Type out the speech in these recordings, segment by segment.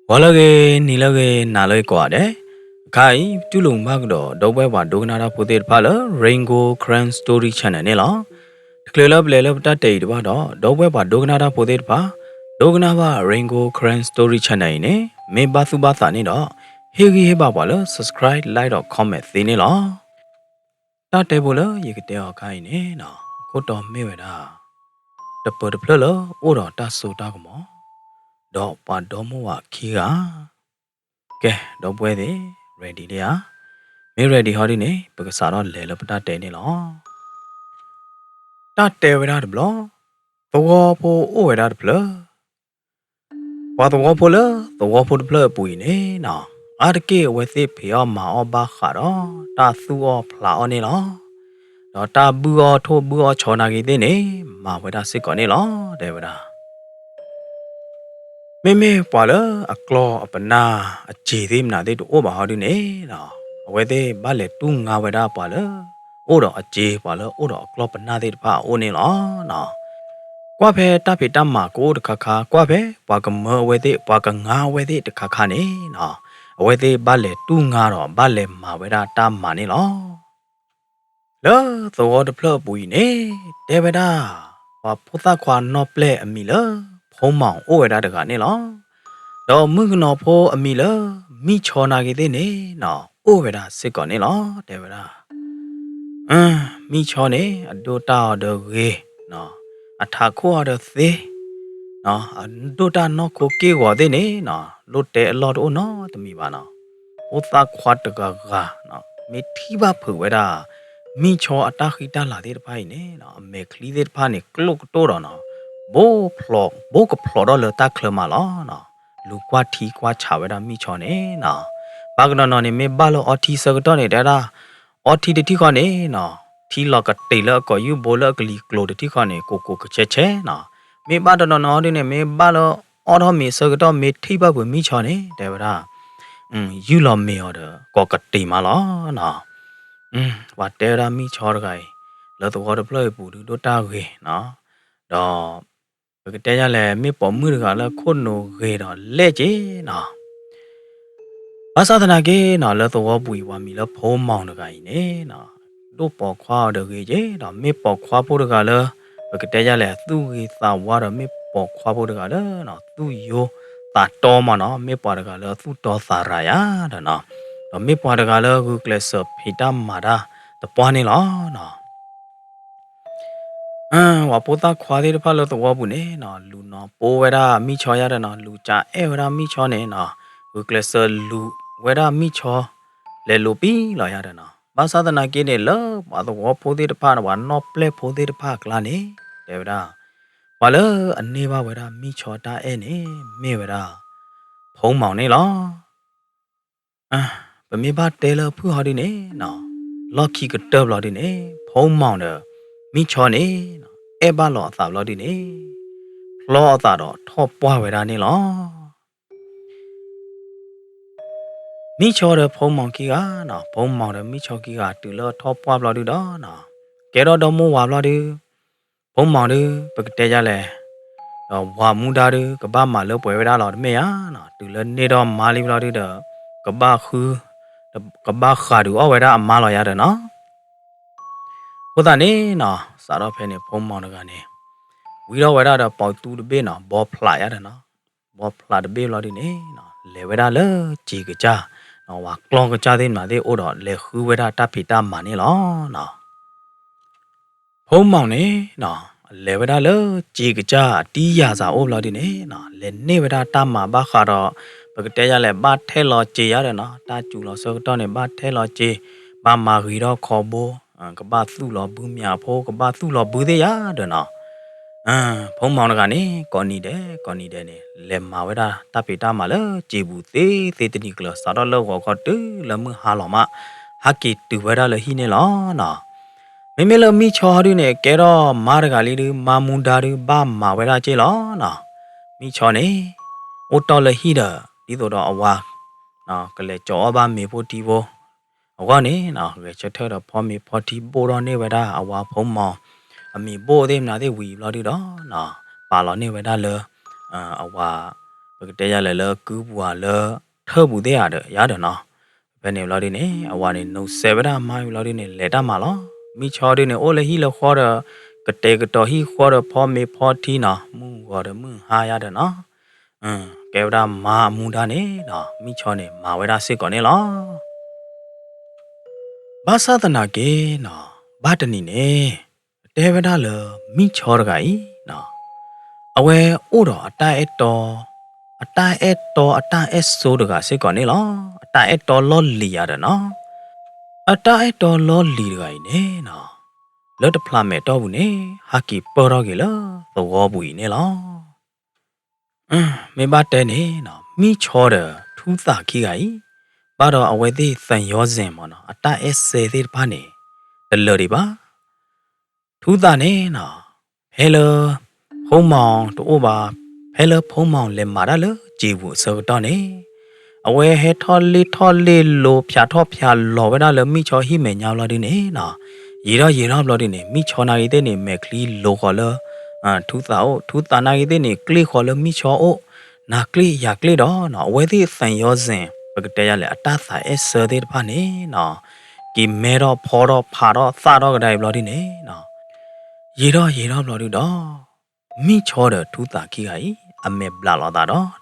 ဂီၤလၢအဂ့ၤ, နံၤလၢအဂ့ၤ, နၤလၢအဂ့ၤကိးဂၤဒဲး, အခါအံၤ ပတူၢ်လိာ်မုာ်ဘၣ်ကဒီး ဒီပုၢ်ဝဲၢ်ပှၤဒိကနၣ်တၢ်ဖိသ့ၣ်တဖၣ်လၢ Rain Gold Karen Story Channel န့ၣ်လီၤ. တချုးလၢပလဲၤလၢပတၢ်တဲအံၤတဘၣ်ဒီး ဒီပုၢ်ဝဲၢ်ပှၤဒိကနၣ်တၢ်ဖိသ့ၣ်တဖၣ် ဒိကနၣ်ဘၣ် Rain Gold Karen Story Channel အံၤန့ၣ် မ့ၢ်ဘၣ်သူၣ်ဘၣ်သးန့ၣ်ဒီး ဟ့ၣ်ဂံၢ်ဟ့ၣ်ဘါပှၤလၢ subscribe, like ဒီး comment သ့န့ၣ်လီၤ. တၢ်တဲဖိလၢယကတဲအီၤအခါအံၤန့ၣ် အခိၣ်တီမ့ၢ်ဝဲဒၣ် တပၢၤတဖျၢၣ်လၢအိၣ်ဒီးတၢ်စိတၢ်ကမီၤ ဒီးပှၤဒီမါဝၤခံဂၤ. ကဲ ဒီပုၢ်ဝဲၢ်သ့ၣ် ready လံဧါ. မ့ၢ် ready ဟီဒုန့ၣ် ပကစးထီၣ်လဲၤလၢပတၢ်တဲန့ၣ်လီၤ. တၢ်တဲဝဲဒၣ်တဘျီ, သဝီဖိအိၣ်ဝဲဒၣ်တဖျၢၣ်. ပှၤသဝီဖိလၢသဝီဖိတဖျၢၣ်အပူၤအံၤန့ၣ် အါတက့ၢ်အဝဲသ့ၣ်ဖံးအီၣ်မၤအီၣ်ဘၣ်ဃးဒီး တၢ်သူၣ်အီၣ်ဖျးအီၣ်န့ၣ်လီၤ. ဒီးတၢ်ဘုၣ်အီၣ်ထိၣ်ဘုၣ်အီၣ်ဆီနာ်က့သ့ၣ်န့ၣ် မၤဝဲဒၣ်စ့ၢ်ကီးန့ၣ်လီၤ တဲဝဲဒၣ်. မ့မ့ၢ်ပှၤလၢအကျီၢ်အပနၢ်အစ့ၤသ့ၣ်မနုၤသ့ၣ်တအိၣ်ဘၣ်ဟီဒုန့ၣ် အဝဲသ့ၣ်ဘၣ်လဲၤတူၢ်ငါဝဲဒၣ်ပှၤလၢ အိၣ်ဒီးအစ့ၤ ပှၤလၢအိၣ်ဒီးအကျီၢ်ပနၢ်သ့ၣ်တဖၣ်အအိၣ်န့ၣ်လီၤ. ကွၢ်ဖဲတၢ်ဖံးတၢ်မၤကအိၣ်တခါခါ, ကွၢ်ဖဲပှၤကမၢအဝဲသ့ၣ် ပှၤကငါအဝဲသ့ၣ်တခါခါန့ၣ် အဝဲသ့ၣ်ဘၣ်လဲၤတူၢ်ငါဒီးဘၣ်လဲၤမၤဝဲဒၣ်တၢ်မၤန့ၣ်လီၤ. လၢသဝီတဖျၢၣ်အပူၤအံၤန့ၣ် တဲဝဲဒၣ် ပှၤဖိသၣ်ခွါနီၢ်ပျဲၢ်အမံၤလၢ ဖိမီၤအိၣ်ဝဲဒၣ်တဂၤန့ၣ်လီၤ. ဒီးမုၣ်ကနီၤဖိအမံၤလၢ မံၣ်ဆီနာ်က့သ့ၣ်န့ၣ် အိၣ်ဝဲဒၣ်စ့ၢ်ကီးန့ၣ်လီၤ တဲဝဲဒၣ်. မံၣ်ဆီန့ၣ် အဒိၣ်တၢ်အီၤဒီးဂ့ၤ, အထးခိၣ်အီၤဒီးသ့, အဒိၣ်တၢ်နီၢ်ခိက့ၢ်ဂီၤသ့ၣ်န့ၣ် လိၣ်တဲအလီၢ်တအိၣ်နီတမံၤဘၣ်နီၤ. ဖိသၣ်ခွါတဂၤဂၤ မ့ၢ်ထံၣ်ဘၣ်ဖုးဝဲဒၣ် မံၣ်ဆီအတၢ်ဃံတၢ်လၤသ့ၣ်တဖၣ်အံၤန့ၣ် အမဲာ်ချံသ့ၣ်တဖၣ်န့ၣ် ကျိၣ်ကတိၣ်ဒီးနီၤ, ဘိဖျိး, ဘိကဖျိးထီၣ်လၢတၢ်ချၢမးလီၤ. လူၤကွၢ်ထံကွၢ်ဆးဝဲဒၣ်မံၣ်ဆီန့ၣ်နီၤ. ဘၣ်ကနီၤနီၤန့ၣ် မ့ၢ်ဘၣ်လၢအီထံဆၢကတီၢ်န့ၣ် တဲဒၣ် အီထံတထံၣ်ဃီန့ၣ်နီၤ, ထံလီၤကတ့ၤလၢအကိာ်ယူၢ်ဘိလၢအကလံၤကျိၤတထံၣ်ဃီန့ၣ် ကိၢ်ကိၢ်ကဆဲးဆဲးနီၤ. မ့ၢ်ဘၣ်တနီၤနီၤဒ်န့ၣ် မ့ၢ်ဘၣ်လၢအီထီၣ်မ့ၤဆၢကတီၢ် မ့ၢ်ထံၣ်ဘၣ်ဖုးမံၣ်ဆီန့ၣ် တဲဝဲဒၣ် ယူၢ်လီၤမ့ၤအီၤဒီး ကိးကတ့ၤမးလီၤနီၤ. ပှၤတဲဝဲဒၣ်မံၣ်ဆီတဂၤအံၤ လၢသဝီတဖျၢၣ်အံၤပူၤဒုးဒိၣ်တၢ်ဂ့ၤနီၤ, ဒီး ပကတဲယၤလဲၣ် မ့ၢ်ပိာ်မုၣ်တဂၤလၢခိၣ်နူာ်ဂ့ၤဒီးလဲၣ်က့နီၤ. ဘၣ်ဆၣ်သနာ်က့နီၤ လၢသဝီပူၤအံၤ ပှၤမံၤလၢဖိမီၤတဂၤအံၤန့ၣ်နီၤ, ဒိၣ်ပိာ်ခွါအီၤဒီးဂ့ၤက့ဒီး မ့ၢ်ပိာ်ခွါဖိတဂၤလၢ ပကတဲယၤလဲၣ် သူၣ်ဂ့ၤသးဝါဒီး မ့ၢ်ပိာ်ခွါဖိတဂၤလၢ သူၣ်ယိသးတီမးနီၤ, မ့ၢ်ပှၤတဂၤလၢသူၣ်တီသးရၤယၤဒီးနီၤ, ဒီးမ့ၢ်ပှၤတဂၤလၢဂုာ်ကျဲးစၢးဖံးတၢ်မၤတၢ်တပှၢ်န့ၣ်လီၤနီၤ. ပှၤဖိသၣ်ခွါသ့ၣ်တဖၣ်လၢသဝီပူၤန့ၣ်နီၤ လူၤနီၤပိာ်ဝဲဒၣ်မံၣ်ဆီယၤဒီးနီၤ, လူၤကအဲၣ်ဝဲဒၣ်မံၣ်ဆီန့ၣ်နီၤ, ဂုာ်ကျဲးစၢးလူၤဝဲဒၣ်မံၣ်ဆီ လဲၤလူၤပံလီၤယၤဒီးနီၤ. ဘၣ်ဆၣ်သနာ်က့န့ၣ် လၢပှၤသဝီဖိသ့ၣ်တဖၣ်န့ၣ် ပှၤနီၢ်ပျဲၢ်ဖိသ့ၣ်တဖၣ်အကျါန့ၣ် တဲဝဲဒၣ် ပှၤလၢအန့ၢ်ဘၣ်ဝဲဒၣ်မံၣ်ဆီတၢ်အဲၣ်န့ၣ် မ့ၢ်ဝဲဒၣ် ဖိမီၤန့ၣ်လီၤ. ပမ့ၢ်ဘၣ်တဲလၢအဖုၣ်ဟီဒုန့ၣ်နီၤ, လီၢ်ခံကတၢၢ်ဘျီဒုန့ၣ် ဖိမီၤဒီး မံၣ်ဆီန့ၣ် အဲၣ်ဘၣ်လီၤအသးဘျီဒုန့ၣ် ဖျီအသးဒီးထီၣ်ပှၢ်ဝဲဒၣ်န့ၣ်လီၤ. မံၣ်ဆီဒီးဖိမီၤခံဂၤနီၤ, ဖိမီၤဒီးမံၣ်ဆီခံဂၤ တုၤလၢထီၣ်ပှၢ်ဘျီဒုဒီးနီၤ, ကဲထီၣ်ဒီမိၢ်ဝၤဘျီဒု ဖိမီၤဒု ပကတဲယၤလဲၣ်, ဒီးဝၤမူဒါဒု ကဘၣ်မၤလၢပှဲၤဝဲဒၣ်လီၤ တမ့ၢ်ဧါနီၤ, တုၤလၢန့ၢ်ထီၣ်မါလံဘျီဒုဒီး ကဘၣ်ဃု ကဘၣ်ဃးဒုးအီၣ်ဝဲဒၣ်အမါလီၤယၤဒီးနီၤ. အဃိသတးန့ၣ်နီၤ စးထီၣ်ဖဲန့ၣ် ဖိမီၤတဂၤန့ၣ် ဝံထီၣ်ဝဲဒၣ်ဒီးပိာ်သူတဘ့ၣ်နီၤ, ဘီဖျးယၤဒီးနီၤ, ဘီဖျးတဘ့ၣ်ဘျီဒုန့ၣ်နီၤ လဲၤဝဲဒၣ်လၢစ့ၤကစၢ်နီၤ, ဝၤကျီၢ်ကစၢ်သ့ၣ်မနုၤသ့ၣ်အိၣ်ဒီး လဲၤဃုဝဲဒၣ်တၢ်ဖံးတၢ်မၤန့ၣ်လီၤနီၤ. ဖိမီၤန့ၣ်နီၤ လဲၤဝဲဒၣ်လၢစ့ၤကစၢ် အတံၢ်ယၤစးအိၣ်ဘျီဒုန့ၣ်နီၤ လဲၤန့ၢ်ဝဲဒၣ်တၢ်မၤဘၣ်ဃးဒီး ပကတဲယၤလဲၣ် ဘၣ်ထဲလီၤစ့ၤယၤဒီးနီၤ, တၢ်စူၤလီၤဆၢကတီၢ်န့ၣ် ဘၣ်ထဲလီၤစ့ၤ ဘၣ်မၤဂ့ၤထီၣ်ခီဘိ ကဘၣ်သူၣ်လီၤဘုမၠးဖိ ကဘၣ်သူၣ်လီၤဘုသ့ၣ်ယၤဒီးနီၤ. ဖိမီၤတဂၤန့ၣ် ကိးနံၤဒဲး ကိးနံၤဒဲးန့ၣ် လဲၤမၤဝဲဒၣ်တၢ်ဖံးတၢ်မၤလၢစ့ၤပူၤသ့သ့တနံၤကျၢၤ စးထီၣ်လၢဂီၤခီတုၤလၢမုၢ်ဟါလီၤမး ဟဲက့ၤတုၤဝဲဒၣ်လၢဟံၣ်န့ၣ်လီၤနီၤ. မ့မ့ၢ်လၢမံၣ်ဆီဟီဒုန့ၣ် ကဲထီၣ်မါတဂၤလံဒု မါမူဒါဒု ဘၣ်မၤဝဲဒၣ်က့လီၤနီၤ. မံၣ်ဆီန့ၣ် အိၣ်တီၢ်လၢဟံၣ်ဒီး ဒ်သိးဒီးအဝၤ ကလဲၤကၠီၤအီၣ်ဘၣ်မ့ၤဖိထံဖိ အဂီၢ်န့ၣ်နီၤ ဂဲၤဆၢထၢၣ်ဒီးဖီမ့ၤဖီထံ ဘိၣ်ထီၣ်န့ၢ်ဝဲဒၣ်အဝၤဖိမီၤ အမံၤဘိၣ်သ့ၣ်မနုၤသ့ၣ်ဝံၤဘျီဒုဒီးနီၤ ပာ်လီၤန့ၢ်ဝဲဒၣ်လၢ အဝၤ ပကတဲယၤလဲၣ်လၢကုပူၤဧါလၢထၢၣ်ပူၤသ့ၣ်ဧါဒီးယၤဒီးနီၤ. ဖဲန့ၣ်ဘျီဒုန့ၣ် အဝၤန့ၣ် နုာ်စဲးဝဲဒၣ်မါဝံၤဘျီဒုန့ၣ် လဲၤတၢ်မၤလီၤ. မံၣ်ဆီဒုန့ၣ် အိၣ်လၢဟံၣ်လၢဃီဒီး ကတဲာ်ကတီၤဟံၣ်ဃီဒီးဖီမ့ၤဖီထံနီၤ, မုၢ်ဂီၤဒီးမုၢ်ဟါယၤဒီးနီၤ. ကဲဝဲဒၣ်မါအမူဒါန့ၣ်နီၤ, မံၣ်ဆီန့ၣ် မၤဝဲဒၣ်စ့ၢ်ကီးန့ၣ်လီၤ. ဘၣ်ဆၣ်သနာ်က့နီၤ, ဘၣ်တနံၤန့ၣ် တဲဝဲဒၣ်လၢမံၣ်ဆီတဂၤအံၤနီၤ, အဝဲအိၣ်ဒီးအတၢ်အဲၣ်တီ, အတၢ်အဲၣ်တီအတၢ်အဲၣ်ဆိတဂၤစ့ၢ်ကီးန့ၣ်လီၤ. အတၢ်အဲၣ်တီလီၢ်လံၤယၤဒီးနီၤ, အတၢ်အဲၣ်တီလီၢ်လံၤတဂၤအံၤန့ၣ်နီၤ, လၢတဖျးမဲာ်တီၢ်ပူၤန့ၣ် ဟးက့ၤပၢၢ်ထီၣ်က့ၤလၢသဝီပူၤအံၤန့ၣ်လီၤ. မ့ၢ်ဘၣ်တဲန့ၣ်နီၤ, မံၣ်ဆီဒီးထူသးခံဂၤအံၤ, ဘၣ်ဒီးအဝဲသ့ၣ်သယီစဲၣ်မ့ၢ်နီၤ, အတၢ်အဲၣ်စဲသ့ၣ်တဖၣ်န့ၣ် တလၢာ်ဒံးဘၣ်. ထူသးန့ၣ်နီၤ, ဖဲလၢ ဖိမီၤတအိၣ်ဘၣ်, ဖဲလၢဖိမီၤလဲၤမၤတၢ်လၢစံာ်ပူၤအဆၢကတီၢ်န့ၣ်, အဝဲဟဲထီၣ်လ့ၢ်ထီၣ်လ့ၢ်လိၤ ဖၠးထီၣ်ဖၠးလီၤဝဲဒၣ်လၢမံၣ်ဆီဟံၣ်မဲာ်ညါဘျီဒုန့ၣ်နီၤ, ယံာ်ထီၣ်ယံာ်ထီၣ်ဘျီဒုန့ၣ် မံၣ်ဆီနာ်ဂ့ၤသ့ၣ်န့ၣ် မဲာ်ချံလိၤဃီၤလၢ ထူသးအိၣ်, ထူသးနာ်ဂ့ၤသ့ၣ်န့ၣ် ကျ့ၣ်ဃီၤလၢမံၣ်ဆီအိၣ်, နၤကျ့ၣ်ယၤကျ့ၣ်ဒီးနီၤ, အဝဲသ့ၣ်သယီစဲၣ် ပကတဲယၤလဲၣ် အတၢ်သးအဲၣ်စၢသ့ၣ်တဖၣ်န့ၣ်နီၤ, က့ၤမဲထီၣ်ဖီထီၣ်ဖးထီၣ်သၣ်ထီၣ်ကဒါအံၤဘျီဒုန့ၣ်နီၤ, ယံာ်ထီၣ်ယံာ်ထီၣ်ဘျီဒုဒီး မံၣ်ဆီဒီးထူသးခံဂၤအံၤ အမဲာ်ဘျးလိာ်သးဒီးနီၤ,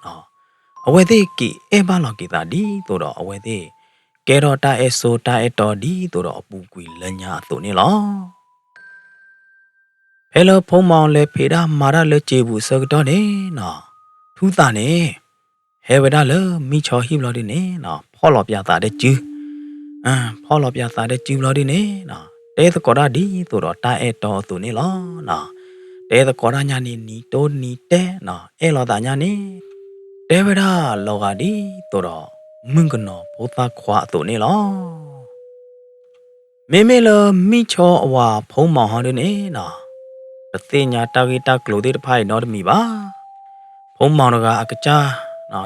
အဝဲသ့ၣ်က့ၤအဲၣ်ဘၣ်လီၤက့ၤသးဒ်သိးဒီးအဝဲသ့ၣ် ကဲထီၣ်တၢ်အဲၣ်ဆိတၢ်အဲၣ်တီဒ်သိးဒီးအပူၤကွံာ်လၢညါအသိးန့ၣ်လီၤ. ဖဲလၢဖိမီၤလဲၤဖံးတၢ်မၤတၢ်လၢစံာ်ပူၤအဆၢကတီၢ်န့ၣ်နီၤ, ထူသးန့ၣ် ဟဲဝဲဒၣ်လၢမံၣ်ဆီဟံၣ်ဘျီဒုန့ၣ်နီၤ, ဖီၣ်လီၤပၠးသးတစု, ဖီၣ်လီၤပၠးသးတစုဘျီဒုန့ၣ်နီၤ, တဲသကိးတၢ်ဒ်သိးဒီးတၢ်အဲၣ်တီအသိးန့ၣ်လီၤ. တဲသကိးတၢ်ညါန့ၣ် နံၤတိနံၤတဲနီၤ, အဲၣ်လိာ်သးညါန့ၣ် တဲဝဲဒၣ်လီၤဂာ်ဒ်သိးဒီး မုၣ်ကနီၤဖိသၣ်ခွါအသိးန့ၣ်လီၤ. မ့မ့ၢ်လၢမံၣ်ဆီအဝၤဖိမီၤဟီဒုန့ၣ်နီၤ, တသ့ၣ်ညါတၢ်ဂ့ၢ်တၢ်ကျိၤသ့ၣ်တဖၣ်အံၤနီတမံၤဘၣ်. ဖိမီၤတဂၤအကစၢ်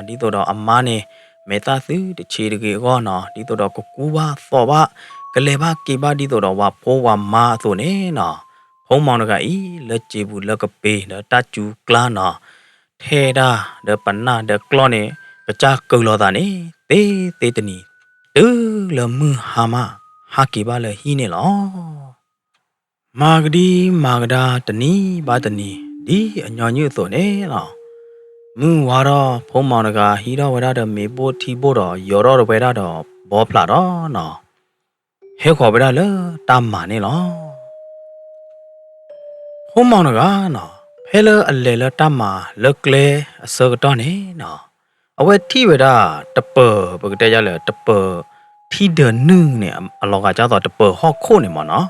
နီၤ, ဒ်သိးဒီးအမါန့ၣ် မဲာ်သၣ်သုတဆံးတဂ့ၤအဂီၢ်နီၤ, ဒ်သိးဒီးကကူဘၣ်သိးဘၣ်, ကလဲၤဘၣ်က့ၤဘၣ်ဒ်သိးဒီးဝၤဖိဝၤမါအသိးန့ၣ်နီၤ, ဖိမီၤတဂၤအံၤ လၢစံာ်ပူၤလၢကပ့ၤဒီးတၢ်စူၤကျါနီၤ, ထဲဒၣ်ဒီးပနၢ်ဒီးကျီၢ်န့ၣ် ကစၢ်ကၢၤလီၤသးန့ၣ် သ့သ့တနံၤ, တုၤလၢမုၢ်ဟါမး ဟးက့ၤဘၣ်လၢဟံၣ်န့ၣ်လီၤ. မၤကဒံမၤကဒါတနံၤဘၣ်တနံၤ ဒ်အညီနုၢ်အသိးန့ၣ်လီၤ. မုၢ်ဝါထီၣ် ဖိမီၤတဂၤ ဟံးထီၣ်ဝဲဒၣ်ဒီးမ့ၤဘိၣ်ထံဘိၣ်ဒီး ယိးထီၣ်ဝဲဒၣ်ဒီးဘီဖျးဒီးနီၤ, ဟဲဃီၤဝဲဒၣ်လၢတၢ်မၤန့ၣ်လီၤ. ဖိမီၤတဂၤနီၤ, ဖဲလၢအလဲၤလၢတၢ်မၤလၢကျဲအဆၢကတီၢ်န့ၣ်နီၤ, အဝဲထံၣ်ဝဲဒၣ်တပၢၤ ပကတဲယၤလၢ တပၢၤထံဒၢးနုၢ်န့ၣ် အလီၤဂာ်ဒ်သိးတပၢၤဟီၣ်ခိၣ်န့ၣ်မ့ၢ်နီၤ,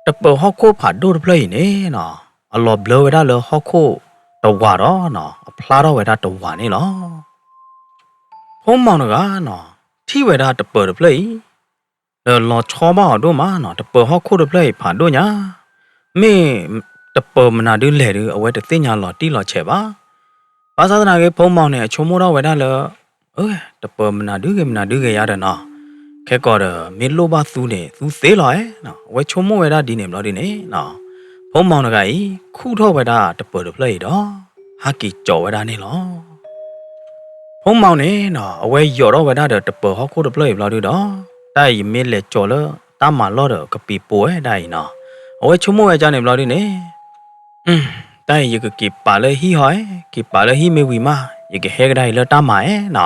တပၢၤဟီၣ်ခိၣ်ဖးဒိၣ်တဖျၢၣ်အံၤန့ၣ်နီၤ, အလီၤဘျၢဝဲဒၣ်လၢဟီၣ်ခိၣ်တဝးဒီးနီၤ, အဖျါထီၣ်ဝဲဒၣ်တဝးန့ၣ်လီၤ. ဖိမီၤတဂၤနီၤ, ထံၣ်ဝဲဒၣ်တပၢၤတဖျၢၣ်အံၤ ဒီးလီၤဆီဘၣ်အီၤဒိၣ်မးနီၤ, တပၢၤဟီၣ်ခိၣ်တဖျၢၣ်အံၤဖးဒိၣ်ညါ, မ့ၢ်တပၢၤမနုၤဒုလဲၣ်ဒု အဝဲတသ့ၣ်ညါလီၤတံၢ်လီၤဆဲးဘၣ်. ဘၣ်ဆၣ်သနာ်က့ ဖိမီၤန့ၣ် အဆိကမိၣ်ထီၣ်ဝဲဒၣ်လၢ တပၢၤမနုၤဒုဂ့ၤမနုၤဒုဂ့ၤယါဒီးနီၤ, ခဲကီးဒီး မ့ၢ်လိၣ်ဘၣ်သူန့ၣ် သူသ့လီၤဧါနီၤ, အဝဲဆိကမိၣ်ဝဲဒၣ်ဒ်န့ၣ်ဘျီဒုန့ၣ်နီၤ, ဖိမီၤတဂၤအံၤ ခူၣ်ထီၣ်ဝဲဒၣ်တပၢၤတဖျၢၣ်အံၤဒီး ဟးက့ၤကၠီးဝဲဒၣ်န့ၣ်လီၤ. ဖိမီၤန့ၣ်နီၤ အဝဲယိးထီၣ်ဝဲဒၣ်ဒီးတပၢၤဟီၣ်ခိၣ်တဖျၢၣ်အံၤဘျီဒုဒီး တၢ်အံၤယမ့ၢ်လဲၤကၠီးလၢတၢ်မၤလီၢ်ဒီးကပံၤပိၤဝဲဒၣ်အံၤနီၤ, အဝဲဆိကမိၣ်ဝဲဒ်န့ၣ်ဘျီဒုန့ၣ် တၢ်အံၤယကက့ၤပာ်လၢဟံၣ်ဟီဧါ, က့ၤပာ်လၢဟံၣ်မ့ၢ်ဝံၤမး ယကဟဲကဒါအံၤလၢတၢ်မၤဧါနီၤ,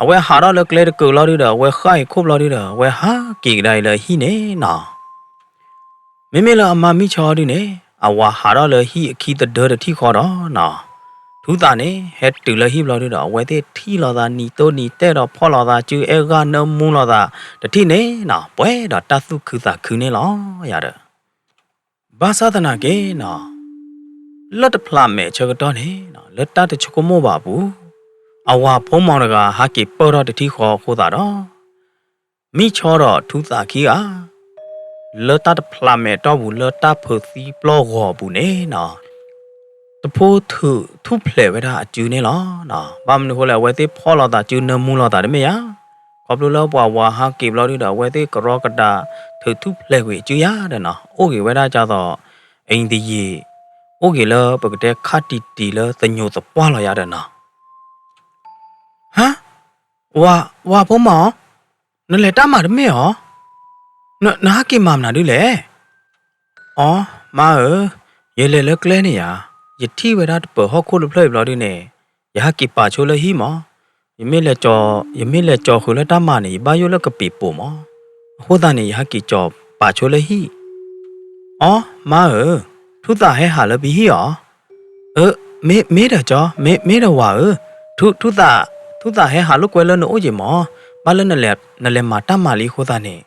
အဝဲဟးထီၣ်လၢကျဲတကုာ်ဘျီဒုဒီး အဝဲဃၣ်အံၤခိၣ်ဘျီဒုဒီး အဝဲဟးက့ၤကဒါအံၤလၢဟံၣ်န့ၣ်နီၤ. မ့မ့ၢ်လၢအမါမံၣ်ဆီဒုန့ၣ် အဝၤဟးထီၣ်လၢဟံၣ်အခံသဒၢတထံၣ်ဃီဒီးနီၤ, ထူသးန့ၣ် ဟဲတုၤလၢဟံၣ်ဘျီဒုဒီး အဝဲသ့ၣ်ထံၣ်လိာ်သးနံၤတိနံၤတဲာ်ဒီးဖီၣ်လိာ်သးစု အဲၣ်ဂၢ်နၢမူလိာ်သးတထံၣ်န့ၣ်နီၤ ပှဲၤဒီးတၢ်သူၣ်ခုသးခုန့ၣ်လီၤယၤဒီး ဘၣ်ဆၣ်သနာ်က့နီၤ လၢတဖျးမဲာ်အဆၢကတီၢ်န့ၣ်နီၤ လၢတၢ်တဆိကမိၣ်ဘၣ်အပူၤ အဝၤဖိမီၤတဂၤဟးက့ၤပၢၢ်ထီၣ်တထံၣ်ဃီအဃိသတးဒီး မံၣ်ဆီဒီးထူသးခံဂၤ လၢတၢ်တဖျးမဲာ်တီၢ်ပူၤလၢတၢ်ဖုးသံပျီၢ်ဂီၤအပူၤန့ၣ်နီၤ တဖိထုးထူၣ်ဖျဲးဝဲဒၣ်အစုန့ၣ်လီၤ. ဘၣ်မနုၤအဃိလဲၣ် အဝဲသ့ၣ်ဖီၣ်လိာ်သးစုနၢမူလိာ်သးတမ့ၢ်ဧါ. ခီဖျိလၢပှၤဝၤဟးက့ၤဘျီဒုဒီး အဝဲသ့ၣ်ကရီကဒါထုးထူၣ်ဖျဲးကွံာ်အစုယၤဒီးနီၤ အိၣ်ဂ့ၤဝဲဒၣ်ဒ်သိး အံၤတယံာ် အိၣ်ဂ့ၤလၢပကတဲခါတံၢ်တံၢ်လၢသညိးသပှၢ်လီၤယၤဒီးနီၤ ဝၤ, ဝၤဖိမီၤ, နလဲၤတၢ်မၤတမ့ၢ်အီၤ, နဟးက့ၤမၤမနုၤဒ်လဲၣ်. အိ, မါဧၢ, ယလဲၤလၢကျဲန့ၣ်ယၤ, ယထံၣ်ဝဲဒၣ်တပၢၤဟီၣ်ခိၣ်တဖျၢၣ်အံၤဘျီဒုန့ၣ်, ယဟးက့ၤပာ်ဆိလၢဟံၣ်မး, ယမ့ၢ်လဲၤကၠီၤ, ယမ့ၢ်လဲၤကၠီၤဃုာ်လၢတၢ်မၤန့ၣ် ယဘၣ်ယိၣ်လၢကပံာ်ပိာ်မး, အဃိသတးန့ၣ် ယဟးက့ၤကၠီၤပာ်ဆိလၢဟံၣ်. အိ, မါဧၢ, ထူသးဟဲဟးလၢပဟံၣ်အီၤ. အၢ, မ့ၢ်, မ့ၢ်ဒီးကၠီ, မ့ၢ်, မ့ၢ်ဒီးဝၤဧၢ, ထူ, ထူသး, ထူသးဟဲဟးလိာ်ကွဲလၢနအိၣ်က့ၤမး, ဘၣ်လၢနလဲၤမၤတၢ်မၤလံအဃိသတးန့ၣ်,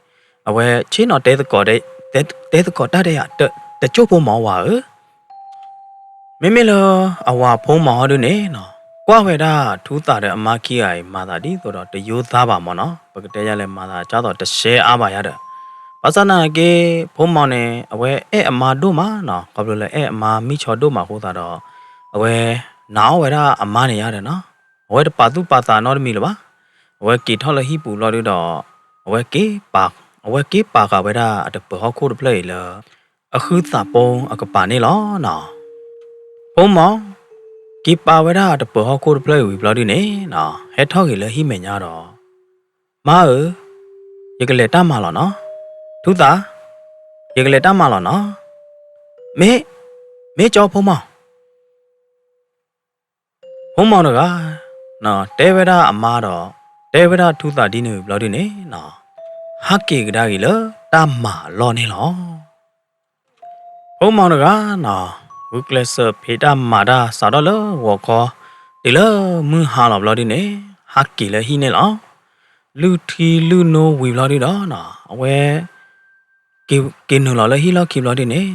အဝဲဆ့ၣ်နီၤတဲသကိး, တဲသကိးတၢ်ဒဲးယၤ, တစိၢ်ဖိမးဝၤဧၢ. မ့မ့ၢ်လၢအဝၤဖိမီၤဟီဒုန့ၣ်, ကွၢ်ဝဲဒၣ်ထူသးဒီးအမါခံဂၤအံၤ မၤသးဒ်သိးဒီးတယိသါဘၣ်မးနီၤ, ပကတဲယၤလဲၣ် မၤသးကၢ်သိးတရှဲအါဘၣ်ယၤဒီး, ဘၣ်ဆၣ်သနာ်က့ ဖိမီၤန့ၣ် အဝဲအဲၣ်အမါဒိၣ်မးနီၤ, ခီဖျိလၢအဲၣ်အမါမံၣ်ဆီဒိၣ်မးအဃိသတးဒီး, အဝဲနာ်အီၣ်ဝဲဒၣ်အမါန့ၣ်ယၤဒီးနီၤ, အဝဲတပာ်သူၣ်ပာ်သးနီတမံၤလၢၤဘၣ်. အဝဲက့ၤထီၣ်လၢဟံၣ်ပူၤဘျီဒုဒီး, အဝဲက့ၤပာ်ဃာ်ဝဲဒၣ်အတပၢၤဟီၣ်ခိၣ်တဖျၢၣ်အံၤလၢ အဃုသးပူအကပၤန့ၣ်လီၤနီၤ. ဖိမီၤက့ၤပာ်ဝဲဒၣ်အတပၢၤဟီၣ်ခိၣ်တဖျၢၣ်အံၤဝံၤဘျီဒုန့ၣ်, ဟဲထီၣ်ဂ့ၤလၢဟံၣ်မဲာ်ညါဒီး, မါဧၢ, ယကလဲၤတၢ်မၤလီၤနီၤ. ထူသး, ယကလဲၤတၢ်မၤလီၤနီၤ. မ့ၢ်, မ့ၢ်ကၠီဖိမီၤ. ဖိမီၤတဂၤ တဲဝဲဒၣ်အမါဒီး, တဲဝဲဒၣ်ထူသးဒ်န့ၣ်ဝံၤဘျီဒုန့ၣ်, ဟးက့ၤကဒါက့ၤလၢတၢ်မၤအလီၢ်န့ၣ်လီၤ. ဖိမီၤတဂၤနီၤ, ဂုာ်ကျဲးစၢးဖံးတၢ်မၤတၢ်စးထီၣ်လၢဂီၤခီ, တုၤလၢမုၢ်ဟါလီၤဘျီဒုန့ၣ်, ဟးက့ၤလၢဟံၣ်န့ၣ်လီၤ. လုၢ်ထံလုၢ်နိဝံၤဘျီဒုဒီး, အဝဲ က့ၤနုာ်လီၤလၢဟံၣ်လီၢ်ခံဘျီဒုန့ၣ်,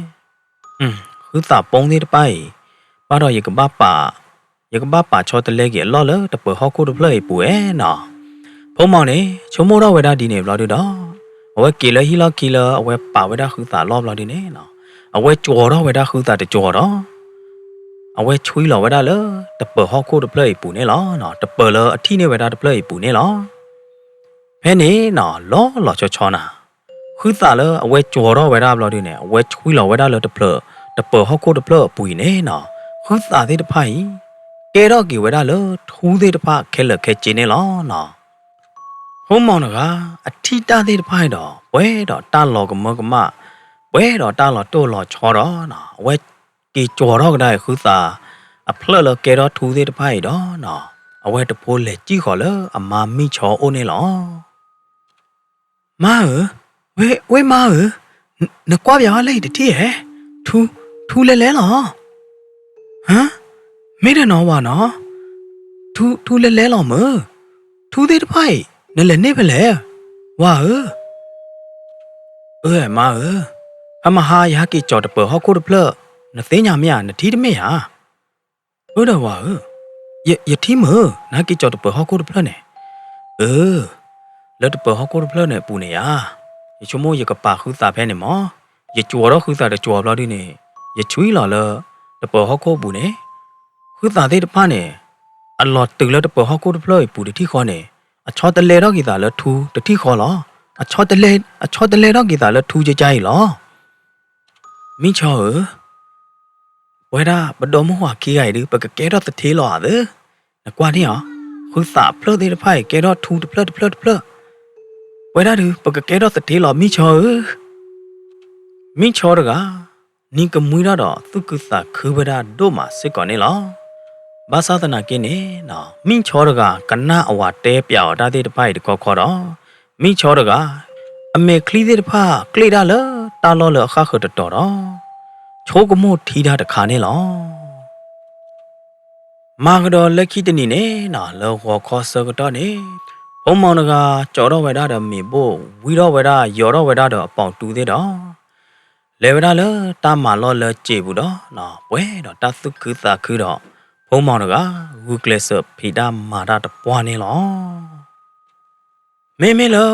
ဃုသးပူသ့ၣ်တဖၣ်အံၤ, ဘၣ်ဒီးယကဘၣ်ပာ်, ယကဘၣ်ပာ်ဆီတလဲက့ၤအလီၢ်လၢတပၢၤဟီၣ်ခိၣ်တဖျၢၣ်အံၤအပူၤဧါနီၤ. ဖိမီၤန့ၣ် ဆိကမိၣ်ထီၣ်ဝဲဒၣ်ဒ်န့ၣ်ဘျီဒုဒီး, အဝဲက့ၤလၢဟံၣ်လီၢ်ခံလၢအဝဲပာ်ဝဲဒၣ်ဃုသးအလီၢ်ဘျီဒုန့ၣ်, အဝဲကၠီၤထီၣ်ဝဲဒၣ်ဃုသးတကၠီၤဒီး အဝဲဆွံလီၤဝဲဒၣ်လၢတပၢၤဟီၣ်ခိၣ်တဖျၢၣ်အံၤပူၤန့ၣ်လီၤ. တပၢၤလၢအထံၣ်န့ၢ်ဝဲဒၣ်တဖျၢၣ်အံၤပူၤန့ၣ်လီၤ. ဖဲန့ၣ်နီၤ လီၤလီၤဆီဆီနၤ, ဃုသးလၢအဝဲကၠီၤထီၣ်ဝဲဒၣ်ဘျီဒုန့ၣ် အဝဲဆွံလီၤဝဲဒၣ်လၢတပၢၤ, တပၢၤဟီၣ်ခိၣ်တဖျၢၣ်အပူၤအံၤန့ၣ်နီၤ, ဃုသးသ့ၣ်တဖၣ်အံၤ ကဲထီၣ်က့ၤဝဲဒၣ်လၢထူသ့ၣ်တဖၣ်ခဲလၢာ်ခဲဆ့န့ၣ်လီၤနီၤ. ဖိမီၤတဂၤ အထံၣ်တၢ်သ့ၣ်တဖၣ်အံၤဒီး ပှဲၤဒီးတၢ်လီၤကမၢကမၣ်, ပှဲၤဒီးတၢ်လီၤတိၢ်လီၤဆီဒီးနီၤ, အဝဲက့ၤကၠီၤထီၣ်ကဒါအံၤဃုသးအဖျၢၣ်လၢကဲထီၣ်ထူသ့ၣ်တဖၣ်အံၤဒီးနီၤ, အဝဲတဖိလဲၤစံၣ်ဃီၤလၢအမါမံၣ်ဆီအိၣ်န့ၣ်လီၤ. မါဧၢ, ဝ့, ဝ့မါဧၢ, နကွၢ်ပၠးဝဲလၢအံၤတထံၣ်ဧဲ, ထူ, ထူလဲလဲလီၤ. ဟါ, မ့ၢ်ဒီးနီၤဝၤနီၤ, ထူ, ထူလဲလဲလီၤမၢ်, ထူသ့ၣ်တဖၣ်အံၤ နလဲၤန့ၢ်ဖဲလဲၣ်, ဝၤဧၢ. အၢ မါဧၢ, ဖဲမဟါယဟဲက့ၤကၠီၤတပၢၤဟီၣ်ခိၣ်တဖျၢၣ်, နသ့ၣ်ညါမ့ၢ်ဧါ, နထံၣ်တမ့ၢ်ဧါ. အၢ ဒီးဝၤဧၢ, ယ, ယထံၣ်မၢ်, နဟဲက့ၤကၠီၤတပၢၤဟီၣ်ခိၣ်တဖျၢၣ်န့ၣ်. အၢ, လၢတပၢၤဟီၣ်ခိၣ်တဖျၢၣ်န့ၣ်အပူၤန့ၣ်ဧါ, ယဆိကမိၣ်ယကပာ်ဃုသးဖဲန့ၣ်မၢ်, ယကၠီၤထီၣ်ဃုသးတကၠီၤဘျီဒုန့ၣ်, ယဆွံလီၤလၢတပၢၤဟီၣ်ခိၣ်အပူၤန့ၣ်, ဃုသးသ့ၣ်တဖၣ်န့ၣ်, အလီၤတုၤလၢတပၢၤဟီၣ်ခိၣ်တဖျၢၣ်အံၤပူၤတထံၣ်ဃီန့ၣ်, အဆီတလဲထီၣ်က့ၤသးလၢထူတထံၣ်ဃီလီၤ. အဆီတလဲ, အဆီတလဲထီၣ်က့ၤသးလၢထူကကါအံၤလီၤ. မံၣ်ဆီဧၢ, ပဝဲဒၣ် ပဒီမုၢ်ဝၤခံဂၤအံၤဒုး ပကကဲထီၣ်သထ့လီၤဧါသၢ, နကွၢ်န့ၣ်အီၤ, ဃုသးဖျၢၣ်သ့ၣ်တဖၣ်အံၤ ကဲထီၣ်ထူတဖျၢၣ်တဖျၢၣ်တဖျၢၣ်, ပဝဲဒၣ်ဒုး ပကကဲထီၣ်သထ့လီၤ မံၣ်ဆီဧၢ. မံၣ်ဆီတဂၤ နံၤကမှံထီၣ်ဒီး သူၣ်ခုသးခုဝဲဒၣ်ဒိၣ်မးစ့ၢ်ကီးန့ၣ်လီၤ. ဘၣ်ဆၣ်သနာ်က့န့ၣ်, မံၣ်ဆီတဂၤ ကနၣ်အဝၤတဲပၠးအီၤတၢ်သ့ၣ်တဖၣ်အံၤတခီခီဒီး, မံၣ်ဆီတဂၤ အမဲာ်ချံသ့ၣ်တဖၣ် ကျ့ၣ်ဒၣ်လၢတၢ်လီၢ်လၢအဃၣ်ဃၢၤတတီၤဒီး ဆိကမိၣ်ထံတၢ်တခါန့ၣ်လီၤ. မၤကဒီးလၢခံတနံၤန့ၣ်နီၤ လၢဂီၤခီဆၢကတီၢ်န့ၣ်, ဖိမီၤတဂၤ ကၠီထီၣ်ဝဲဒၣ်ဒီးမ့ၤဘိၣ်, ဝံထီၣ်ဝဲဒၣ် ယီၤထီၣ်ဝဲဒၣ်ဒီးအပိာ်တူသ့ၣ်ဒီး, လဲၤဝဲဒၣ်လၢတၢ်မၤလီၢ်လၢစံာ်ပူၤဒီး, ပှဲၤဒီးတၢ်သူၣ်ခုသးခုဒီး, ဖိမီၤတဂၤ ဂုာ်ကျဲးစၢးဖံးတၢ်မၤတၢ်တပှၢ်န့ၣ်လီၤ. မ့မ့ၢ်လၢ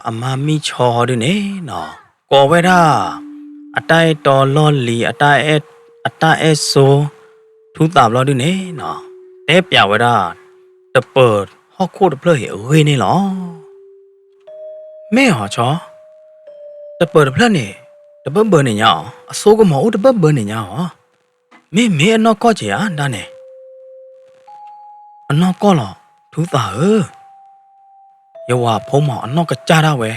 အမါမံၣ်ဆီဟီဒုန့ၣ်နီၤ, ကိးဝဲဒၣ် အတၢ်အဲၣ်တီလီၢ်လံၤ အတၢ်အဲၣ်, အတၢ်အဲၣ်ဆိ ထူသးဘျီဒုန့ၣ်နီၤ, တဲပၠးဝဲဒၣ် တပၢၤဟီၣ်ခိၣ်တဖျၢၣ်အံၤအဂ့ၢ်န့ၣ်လီၤ. မ့ၢ်အီၤဆီ, တပၢၤတဖျၢၣ်န့ၣ် တဘၢဘၢန့ၣ်ညါအီၤ, အစိကမီၤအိၣ်တဘၢဘၢန့ၣ်ညါအီၤ, မ့မ့ၢ်အနီၢ်ကီၢ်က့ၤဧါဒၣ်န့ၣ် အနီၢ်ကီၢ်လီၤ ထူသးဧၢ. ယဝၤဖိမီၤအနီၢ်ကစၢ်ဒၣ်ဝဲ,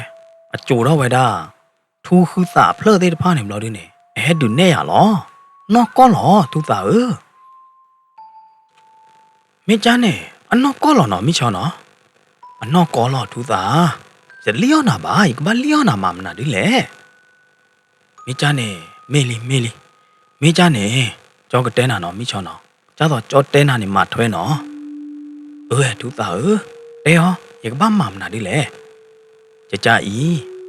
အစိာ်ထီၣ်ဝဲဒၣ် ထူဃုသးအဖျၢၣ်သ့ၣ်တဖၣ်န့ၣ်ဘျီဒုန့ၣ် အဟဲဒုးနဲၣ်ယၤလီၤ. နီၢ်ကီၢ်လီၤ ထူသးဧၢ. မ့ၢ်ကၢ်န့ၣ် အနီၢ်ကီၢ်လီၤနီၤ မံၣ်ဆီနီၤ. အနီၢ်ကီၢ်လီၤထူသး, ယလံၣ်အီၣ်နၤဘၣ်, ယကဘၣ်လံၣ်အီၣ်နၤမၤမနုၤဒ်လဲၣ်. မ့ၢ်ကၢ်န့ၣ် မ့ၢ်လံ မ့ၢ်လံ, မ့ၢ်ကၢ်န့ၣ် ကၠီကတဲနၤနီၤ မံၣ်ဆီနီၤ, ကၢ်သိးကၠီတဲနၤန့ၣ် မၤထွဲနီၤ. အၢ ထူသးဧၢ, တဲအီၤ ယကဘၣ်မၤမနုၤဒ်လဲၣ်. ကကၢ်အံၤ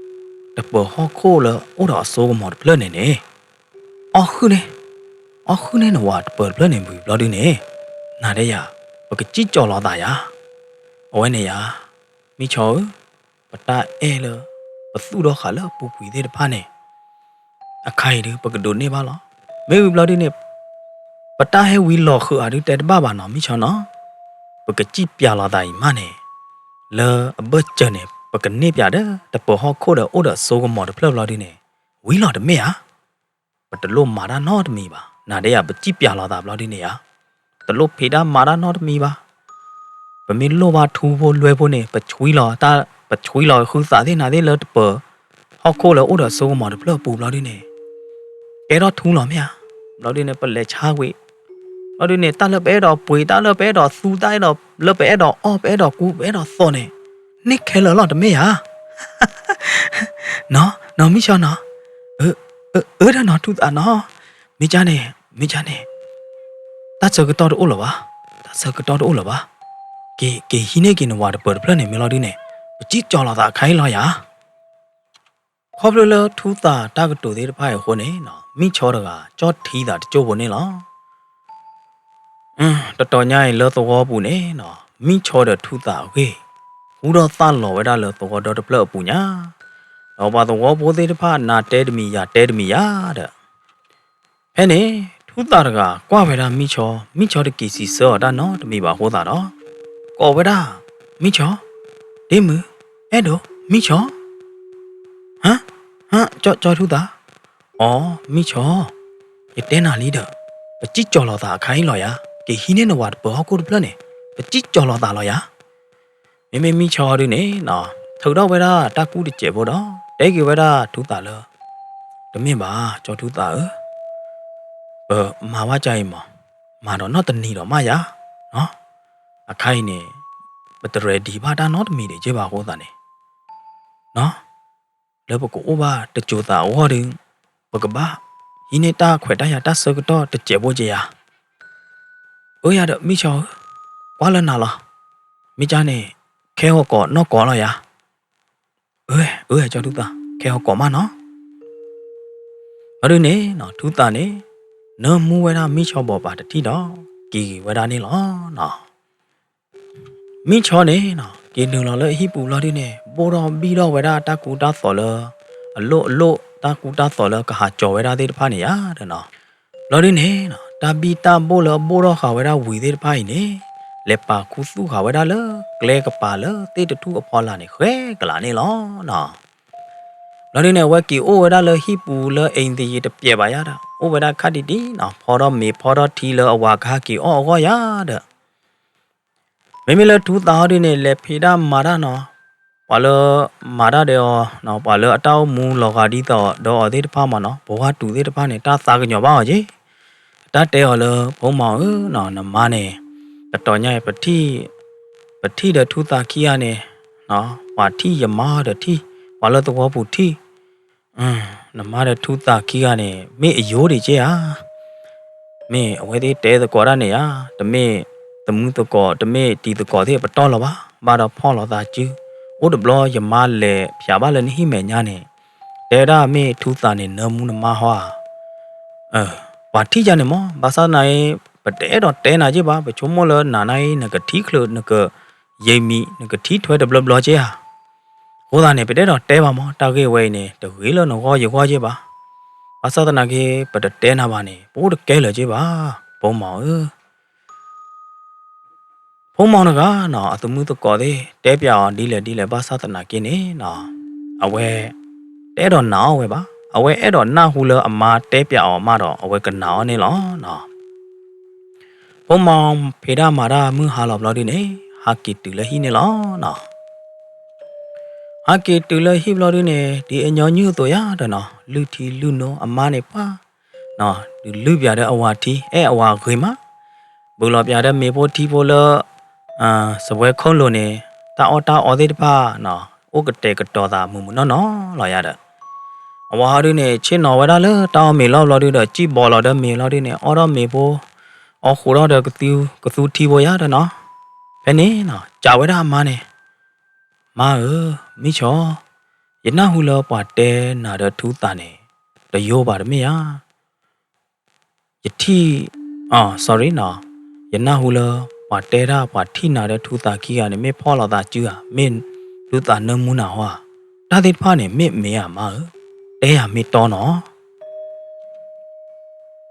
တပၢၤဟီၣ်ခိၣ်လၢအိၣ်ဒီးအစိကမီၤတဖျၢၣ်န့ၣ်န့ၣ် အီၣ်ဃုာ်န့ၢ်, အီၣ်ဃုာ်န့ၢ်နဝၤတပၢၤတဖျၢၣ်န့ၣ်ဝံၤဘျီဒုန့ၣ် နၤဒဲးယၤ ပကစံၣ်ကၠီၤလီၤသးယၤ. အဝဲန့ၣ်ယၤ မံၣ်ဆီဧၢ, ပတၢ်အဲၣ်လၢ ပသူၣ်ထီၣ်ဃာ်လၢအပူၤကွံာ်သ့ၣ်တဖၣ်န့ၣ် အခါအံၤဒု ပကဒိးန့ၢ်ဘၣ်လီၤ. မ့ၢ်ဝံၤဘျီဒုန့ၣ် ပတၢ်ဟဲဝံၤလီၤဃုာ်အီၤဒုတဲတဘၣ်ဘၣ်နီၤ မံၣ်ဆီနီၤ. ပကစံၣ်ပၠးလီၤသးအံၤမးန့ၣ် လၢအဘၢၣ်စၢၤန့ၣ် ပကန့ၢ်ပၠးဒီး တပၢၤဟီၣ်ခိၣ်ဒီးအိၣ်ဒီးစိကမီၤတဖျၢၣ်ဘျီဒုန့ၣ် ဝံၤလီၤတမ့ၢ်ဧါ. ပတလိၣ်မၤတၢ်နီတမံၤဘၣ်. နၤဒဲးယၤ ပစံၣ်ပၠးလီၤသးဘျီဒုန့ၣ်ဧါ, တလိၣ်ဖံးတၢ်မၤတၢ်နီတမံၤဘၣ်. ပမ့ၢ်လိၣ်ဘၣ်ထူဖိလွဲဖိန့ၣ် ပဆှံလီၤတၢ်, ပဆှံလီၤဃုသးသ့ၣ်နၤသ့ၣ်လၢတပၢၤ ဟီၣ်ခိၣ်လၢအိၣ်ဒီးစိကမီၤတဖျၢၣ်အပူၤဘျီဒုန့ၣ် ကဲထီၣ်ထူလီၤမ့ၢ်ဧါ. ဘျီဒုန့ၣ် ပလဲၤဆါကွံာ်, ဘျီဒုန့ၣ် တၢ်လၢပအဲၣ်ဒိးပှ့ၤ, တၢ်လၢပအဲၣ်ဒိးသူ, တၢ်အဲၣ်ဒိးလၢပအဲၣ်ဒိးအီၣ်, ပအဲၣ်ဒိးကူ, ပအဲၣ်ဒိးသိးန့ၣ် န့ၢ်ခဲလၢာ်လီၤတမ့ၢ်ဧါ. နီၤ, နီၤမံၣ်ဆီနီၤ, အၢ, အၢ, အၢဒီးနီၤထူသးနီၤ, မ့ၢ်ကၢ်န့ၣ်, မ့ၢ်ကၢ်န့ၣ်, တၢ်ဆၢကတီၢ်တအိၣ်လၢၤဘၣ်, တၢ်ဆၢကတီၢ်တအိၣ်လၢၤဘၣ်, က့ၤ, က့ၤဟံးန့ၢ်က့ၤနဝၤတပၢၤတဖျၢၣ်န့ၣ်မ့ၢ်လီၤဒုန့ၣ်, ပစံၣ်ကၠီၤလီၤသးအခါအံၤလီၤယၤ. ခီဖျိလၢထူသးတၢ်ကတိၤသ့ၣ်တဖၣ်အံၤအဃိန့ၣ်, မံၣ်ဆီတဂၤ ကၠီၣ်ထံသးတကၠိၢ်ဖိန့ၣ်လီၤ. တတီၤညါအံၤလၢသဝီပူၤန့ၣ်, မံၣ်ဆီဒီးထူသးအဂ့ၢ်, ဟူထီၣ်သၣ်လီၤဝဲဒၣ်လၢသဝီဒီတဖျၢၣ်အပူၤညါ, ဒီးပှၤသဝီဖိသ့ၣ်တဖၣ်နၤတဲတမံၤယၤတဲတမံၤယၤဒီး ဖဲန့ၣ် ထူသးတဂၤကွၢ်ဝဲဒၣ်မံၣ်ဆီ, မံၣ်ဆီတက့ၤစံးဆၢအီၤတၢ်နီတမံၤဘၣ်အဃိသတးဒီး, ကိးဝဲဒၣ်, မံၣ်ဆီ, ဒ့မုၣ်, အဲၣ်ဒိး, မံၣ်ဆီ, ဟါ, ဟါ, ကၠီ, ကၠီထူသး, အိ, မံၣ်ဆီ, ယတဲနၤလံဒီး, ပစံၣ်ကၠီၤလီၤသးအခါအံၤလီၤယၤ, က့ၤဟံးန့ၢ်နဝၤတပၢၤဟီၣ်ခိၣ်တဖျၢၣ်န့ၣ်, ပစံၣ်ကၠီၤလီၤသးလီၤယၤ. မ့မ့ၢ်မံၣ်ဆီဒုန့ၣ်, ထုးထီၣ်ဝဲဒၣ်တၢ်ကူတစဲးဖိဒီး တဲက့ၤဝဲဒၣ်ထူသးလၢ, တမ့ၢ်ဘၣ် ကၠီထူသးဧၢ, ပမၤဘၣ်ကါအံၤမး, မၤဒီးနီတနံၤဒီးမးယၤ, အခါအံၤန့ၣ်, ပတreadyဘၣ်တၢ်နီတမံၤဒံးက့ဘၣ်အဃိသတးန့ၣ် လၢပကအိၣ်ဘၣ်တစိၤသးအဂီၢ်ဒီး, ပကဘၣ်ဟံးန့ၢ်တၢ်ခွဲးတၢ်ယာ်တၢ်ဆၢကတီၢ်တစဲးဖိက့ယၤ. အၢယၤဒီးမံၣ်ဆီဧၢ, ကွၢ်လၢနၤလီၤ. မ့ၢ်ကၢ်န့ၣ်, ခဲဟီၣ်ကိးနီၢ်ကိးလီၤယၤ. အၢ, အၢ ကၠီထူသး, ခဲဟီၣ်ကိးမးနီၤ. ဘျီဒုန့ၣ် ထူသးန့ၣ် နၢမူဝဲဒၣ်မံၣ်ဆီဘီးပၤတထံၣ်ဒီး က့ၤဂ့ၤဝဲဒၣ်န့ၣ်လီၤ. မံၣ်ဆီန့ၣ် က့ၤနုာ်လီၤလၢအဟံၣ်ပူၤဘျီဒုန့ၣ် ဘိၣ်ထီၣ်ဘံၣ်ထီၣ်ဝဲဒၣ်တၢ်ကူတၢ်သိးလၢ အလိၣ်အလိၣ် တၢ်ကူတၢ်သိးလၢကဟးကၠီၤဝဲဒၣ်သ့ၣ်တဖၣ်န့ၣ်ယါဒီးနီၤ. ဘျီဒုန့ၣ် တၢ်ဘံၣ်တၢ်ဘိၣ်လၢအဘိၣ်ထီၣ်ဃာ်ဝဲဒၣ်ဝံၤသ့ၣ်တဖၣ်အံၤန့ၣ် လဲၤပာ်ခူသူၣ်ဃာ်ဝဲဒၣ်လၢကျဲကပၤလၢသ့ၣ်တထူၣ်အဖီလာ်န့ၣ် ဃဲကလးန့ၣ်လီၤနီၤ. ဘျီဒုန့ၣ် အဝဲက့ၤအိၣ်ဝဲဒၣ်လၢဟံၣ်ပူၤလၢအ့ၣ်သယံၤတပျဲးဘၣ်ယါဒီး အိၣ်ဝဲဒၣ်ခါဒံးဒံးနီၤ ဖီထီၣ်မ့ၤဖီထီၣ်ထံလၢအဝၤကဟဲက့ၤအီၣ်အဂီၢ်ယါဒီး မ့မ့ၢ်လၢထူသးအီၤဒုန့ၣ် လဲၤဖံးတၢ်မၤတၢ်နီၤ, ပှၤလၢမၤတၢ်ဒီးအီၤ, ပှၤလၢအတၢ်အိၣ်မူလီၤဂာ်ဒ်သိးဒီးအီၤသ့ၣ်တဖၣ်မးနီၤ ပဝါတူာ်သ့ၣ်တဖၣ်န့ၣ် တၢ်သးကညီၤဘၣ်အီၤက့ၤ, တၢ်တဲအီၤလၢ ဖိမီၤဧၢ, နမါန့ၣ် တတီၤညါအံၤ ပထံၣ်ဒီးထူသးခံဂၤန့ၣ် ပှၤထံၣ်ယမါဒီးထံၣ်, ပှၤလၢသဝီပူၤထံၣ် နမါဒီးထူသးခံဂၤန့ၣ် မ့ၢ်အယိာ်ဒံးက့ဧါ. မ့ၢ်အဝဲသ့ၣ်တဲသကိးတၢ်န့ၣ်ဧါ, တမ့ၢ်သမုသကိး တမ့ၢ်တံၤသကိးသ့ၣ်ပတီၢ်လၢၤဘၣ်, ဘၣ်ဒီးဖီၣ်လိာ်သးစု, အိၣ်တဘျီယမါလဲၤဖျးဘၣ်လၢနဟံၣ်မဲာ်ညါန့ၣ်, တဲဒၣ်မ့ၢ်ထူသးန့ၣ် နၢမူနမါဟီဧါ. ပှၤထံၣ်ယၤန့ၣ်မး ဘၣ်ဆၣ်သနာ်က့ ပတအဲၣ်ဒိးတဲနၤက့ဘၣ်, ပဆိကမိၣ်လၢနၤနၤအံၤ နကထံချၢး နကယံာ်မံၤ နကထံထွဲတဘျီဘျီက့ဧါ. အဃိသတးန့ၣ် ပတအဲၣ်ဒိးတဲဘၣ်မး, တၢ်ဂ့ၢ်ဝဲအံၤန့ၣ် တဂ့ၤလၢနဂီၢ်ယဂီၢ်က့ဘၣ်. ဘၣ်ဆၣ်သနာ်က့ ပတတဲနၤဘၣ်န့ၣ် ပအိၣ်တကဲလၢၤက့ဘၣ်, ဖိမီၤဧၢ. ဖိမီၤတဂၤနီၤ အသမုသကိးသ့ၣ် တဲပျးအီၤဒ်လဲၣ်ဒ်လဲၣ်ဘၣ်ဆၣ်သနာ်က့န့ၣ်နီၤ, အဝဲ တအဲၣ်ဒိးနာ်အီၤဝဲဘၣ်. အဝဲအဲၣ်ဒိးနၢ်ဟူလၢအမါတဲပျးအီၤမးဒီး အဝဲကနာ်အီၤန့ၣ်လီၤနီၤ. ဖိမီၤဖံးတၢ်မၤတၢ်မုၢ်ဟါလီၤဘျီဒုန့ၣ် ဟးက့ၤတုၤလၢဟံၣ်န့ၣ်လီၤနီၤ. ဟးက့ၤတုၤလၢဟံၣ်ဘျီဒုန့ၣ် ဒ်အညီနုၢ်အသိးယါဒီးနီၤ လုၢ်ထံလုၢ်နိအမါန့ၣ်ပှၤ ဒုးလုၢ်ပၠးဒီးအဝၤထံ အဲၣ်အဝၤဂ့ၤမး, ဘုးလီၤပၠးဒီးမ့ၤဖိထံဖိလၢ စပွဲခိၣ်လိၤန့ၣ် တၢ်အီၣ်တၢ်အီသ့ၣ်တဖၣ် အိၣ်ကတဲာ်ကတီၤသးမုာ်မုာ်နီၢ်နီၢ်လီၤယါဒီး အဝၤဟီဒုန့ၣ် ဆ့ၣ်နီၤဝဲဒၣ်လၢတၢ်အီၣ်မ့ၤလီၢ်ဘျီဒုဒီး စံၣ်ဘီလီၤဒီးမ့ၤလီၤဒုန့ၣ် အီၣ်ထီၣ်မ့ၤဖိ အီၣ်ဃုာ်ထီၣ်ဒီးကသူထံဖိယါဒီးနီၤ, ဖဲန့ၣ်နီၤ စံးဝဲဒၣ်အမါန့ၣ် မါဧၢ, မံၣ်ဆီ, ယနၢ်ဟူလၢပှၤတဲနၤဒီးထူသးန့ၣ် တယိဘၣ်တမ့ၢ်ဧါ. ယထံၣ်, အ, sorry နီၤ, ယနၢ်ဟူလၢ ပှၤတဲဒၣ်ပှၤထံၣ်နၤဒီးထူသးခံဂၤန့ၣ် မ့ၢ်ဖီၣ်လိာ်သးစုဧါ, မ့ၢ်ထူသးနၢမူနၤဟီဧါ, တၢ်သ့ၣ်တဖၣ်န့ၣ် မ့ၢ်မ့ၢ်ဧါမါဧၢ, တဲယၤမ့ၢ်တီနီၤ.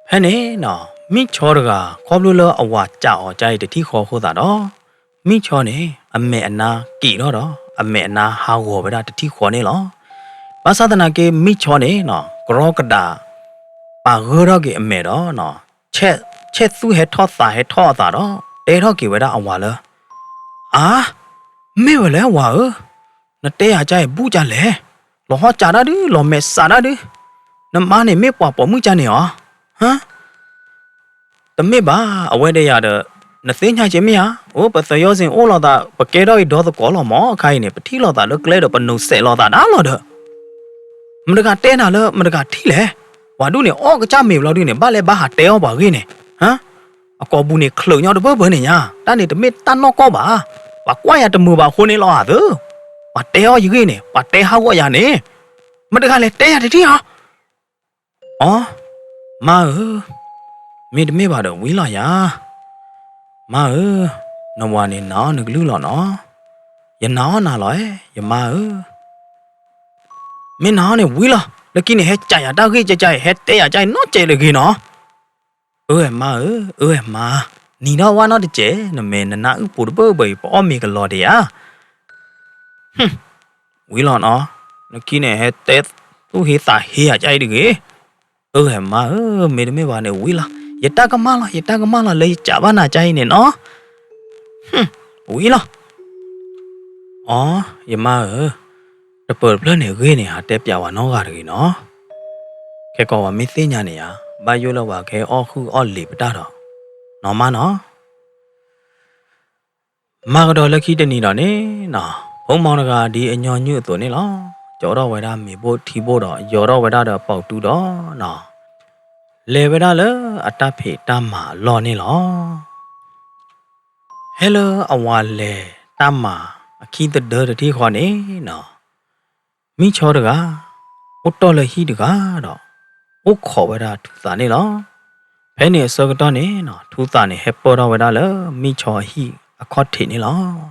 ဖဲန့ၣ်နီၤ မံၣ်ဆီတဂၤ ခီဖျိလၢအဝၤစံးအီၤကအံၤတထံၣ်ဃီအဃိသတးဒီး မံၣ်ဆီန့ၣ် အမဲာ်အနါက့ၤထီၣ်ဒီး အမဲာ်အနါဟးဂီၤဝဲဒၣ်တထံၣ်ဃီန့ၣ်လီၤ. ဘၣ်ဆၣ်သနာ်က့ မံၣ်ဆီန့ၣ်နီၤ ကရီကဒး ပာ်ဂၢၢ်ထီၣ်က့ၤအမဲာ်ဒီးနီၤ ဆဲးသူၣ်ဟဲထီၣ်သးဟဲထီၣ်အသးဒီး တဲထီၣ်က့ၤဝဲဒၣ်အဝၤလၢ အါ, မ့ၢ်ဝဲလဲၣ်ဝၤဧၢ, နတဲယၤကအံၤဘူးကလဲၣ်, လီၤဟီၣ်စးတၢ်ဒုး လီၤမဲာ်စးတၢ်ဒုး, နမါန့ၣ်မ့ၢ်ပှၤပိာ်မုၣ်ကန့ၣ်ဧါ, ဟါ တမ့ၢ်ဘၣ်, အဝဲဒၣ်ယၤဒီး နသ့ၣ်ညါက့မ့ၢ်ဧါ, အိၣ် ပသယီစ့ၣ်အိၣ်လိာ်သး ပကဲထီၣ်အံၤဒီသကိးလီၤမး အခါအံၤန့ၣ် ပထံၣ်လိာ်သးလၢကျဲဒီး ပနိးစဲးလိာ်သးဒၣ်လီၤဒီး မတဂၤတဲနၤလၢမတဂၤထံၣ်လဲၣ်, ပှၤဒုးန့ၣ် အီၣ်ကစၢ်မ့ၤဘျီဒုးန့ၣ် ဘၣ်လဲၤဘၣ်ဟးတဲအီၣ်ပှၤဂ့ၢ်န့ၣ်, ဟါ, အကိာ်ပူၤန့ၣ်ချုးညီတဘၢဘၢန့ၣ်ညါ, တၢ်န့ၣ်တမ့ၢ်တၢ်နီၢ်ကီၢ်ဘၣ်, ပှၤကွၢ်ယၤတမုာ်ဘၣ်အဃိန့ၣ်လီၤဧါသၢ, ပှၤတဲအီၣ်ယဂ့ၢ်န့ၣ် ပှၤတဲဟးဂီၤယၤန့ၣ်, မတဂၤလဲၤတဲယၤတထံၣ်ဧါ အီ, မါဧၢ, မ့တမ့ၢ်ဘၣ်ဒီးဝံလီၤယၤ, မါဧၢ, နဝၤန့ၣ်နာ်အီၣ်နကလုၢ်လီၤနီၤ, ယနာ်အီၣ်နၤလီၤ, ယမါဧၢ, မ့ၢ်နာ်အီၣ်န့ၣ်ဝံလီၤ, လၢခံန့ၣ် ဟဲစံးယၤတၢ်ဂ့ၢ်ကဲကဲအံၤ ဟဲတဲယၤကဲအံၤနီတစဲးတဂ့ၤနီၤ အၢဝဲမါဧၢ, အၢဝဲမါ, နံၤထီၣ်ဝၣ်နီတစဲး, နမဲာ်နနါအုၣ်ပူၤတဘၢဘၢအံၤ ပအီၣ်မ့ၤကလီၤဒံးဧါ, ဝံလီၤနီၤ, နခံန့ၣ်ဟဲတဲသူၣ်ဟ့သးဟ့ယၤကအံၤတဂ့ၤ, အၢဝဲမါဧၢ, မ့တမ့ၢ်ဘၣ်န့ၣ်ဝံလီၤ, ယတၢ်ကမၣ်လီၤ ယတၢ်ကမၣ်လီၤ လၢယစံးဘၣ်နၤကအံၤန့ၣ်နီၤ, ဝံလီၤ အီ, ယမါဧၢ, တပၢၤတဖျၢၣ်န့ၣ်ဂ့ၢ်န့ၣ် ဟးတဲပျးဝဲနီတဂၤတဂ့ၤနီၤ, ခဲကီးဝဲမ့ၢ်သ့ၣ်ညါန့ၣ်ဧါ, ဘၣ်ယိၣ်လၢပှၤကဟဲအီၣ်ဃုာ်အီၣ်လံၤပတၢ်ဒီး, နီၢ်မါနီၤ, မၤကဒီးလၢခံတနံၤဒီးန့ၣ်နီၤ, ဖိမီၤတဂၤဒ်အညီနုၢ်အသိးန့ၣ်လီၤ, ကၠီထီၣ်ဝဲဒၣ်မ့ၤဘိၣ်ထံဘိၣ်ဒီး ယီၤထီၣ်ဝဲဒၣ်ဒီးပိာ်တူဒီးနီၤ, လဲၤဝဲဒၣ်လၢအတၢ်ဖံးတၢ်မၤအလီၢ်န့ၣ်လီၤ. ဖဲလၢအဝၤလဲၤတၢ်မၤအခံသဒၢတထံၣ်ဃီန့ၣ်နီၤ, မံၣ်ဆီတဂၤ အိၣ်တီၢ်လၢဟံၣ်တဂၤဒီး အိၣ်ခိးဝဲဒၣ်ထူသးန့ၣ်လီၤ. ဖဲန့ၣ်အဆၢကတီၢ်န့ၣ်နီၤ ထူသးန့ၣ် ဟဲပၢၢ်ထီၣ်ဝဲဒၣ်လၢမံၣ်ဆီအဟံၣ်အခီၣ်ထံးန့ၣ်လီၤ.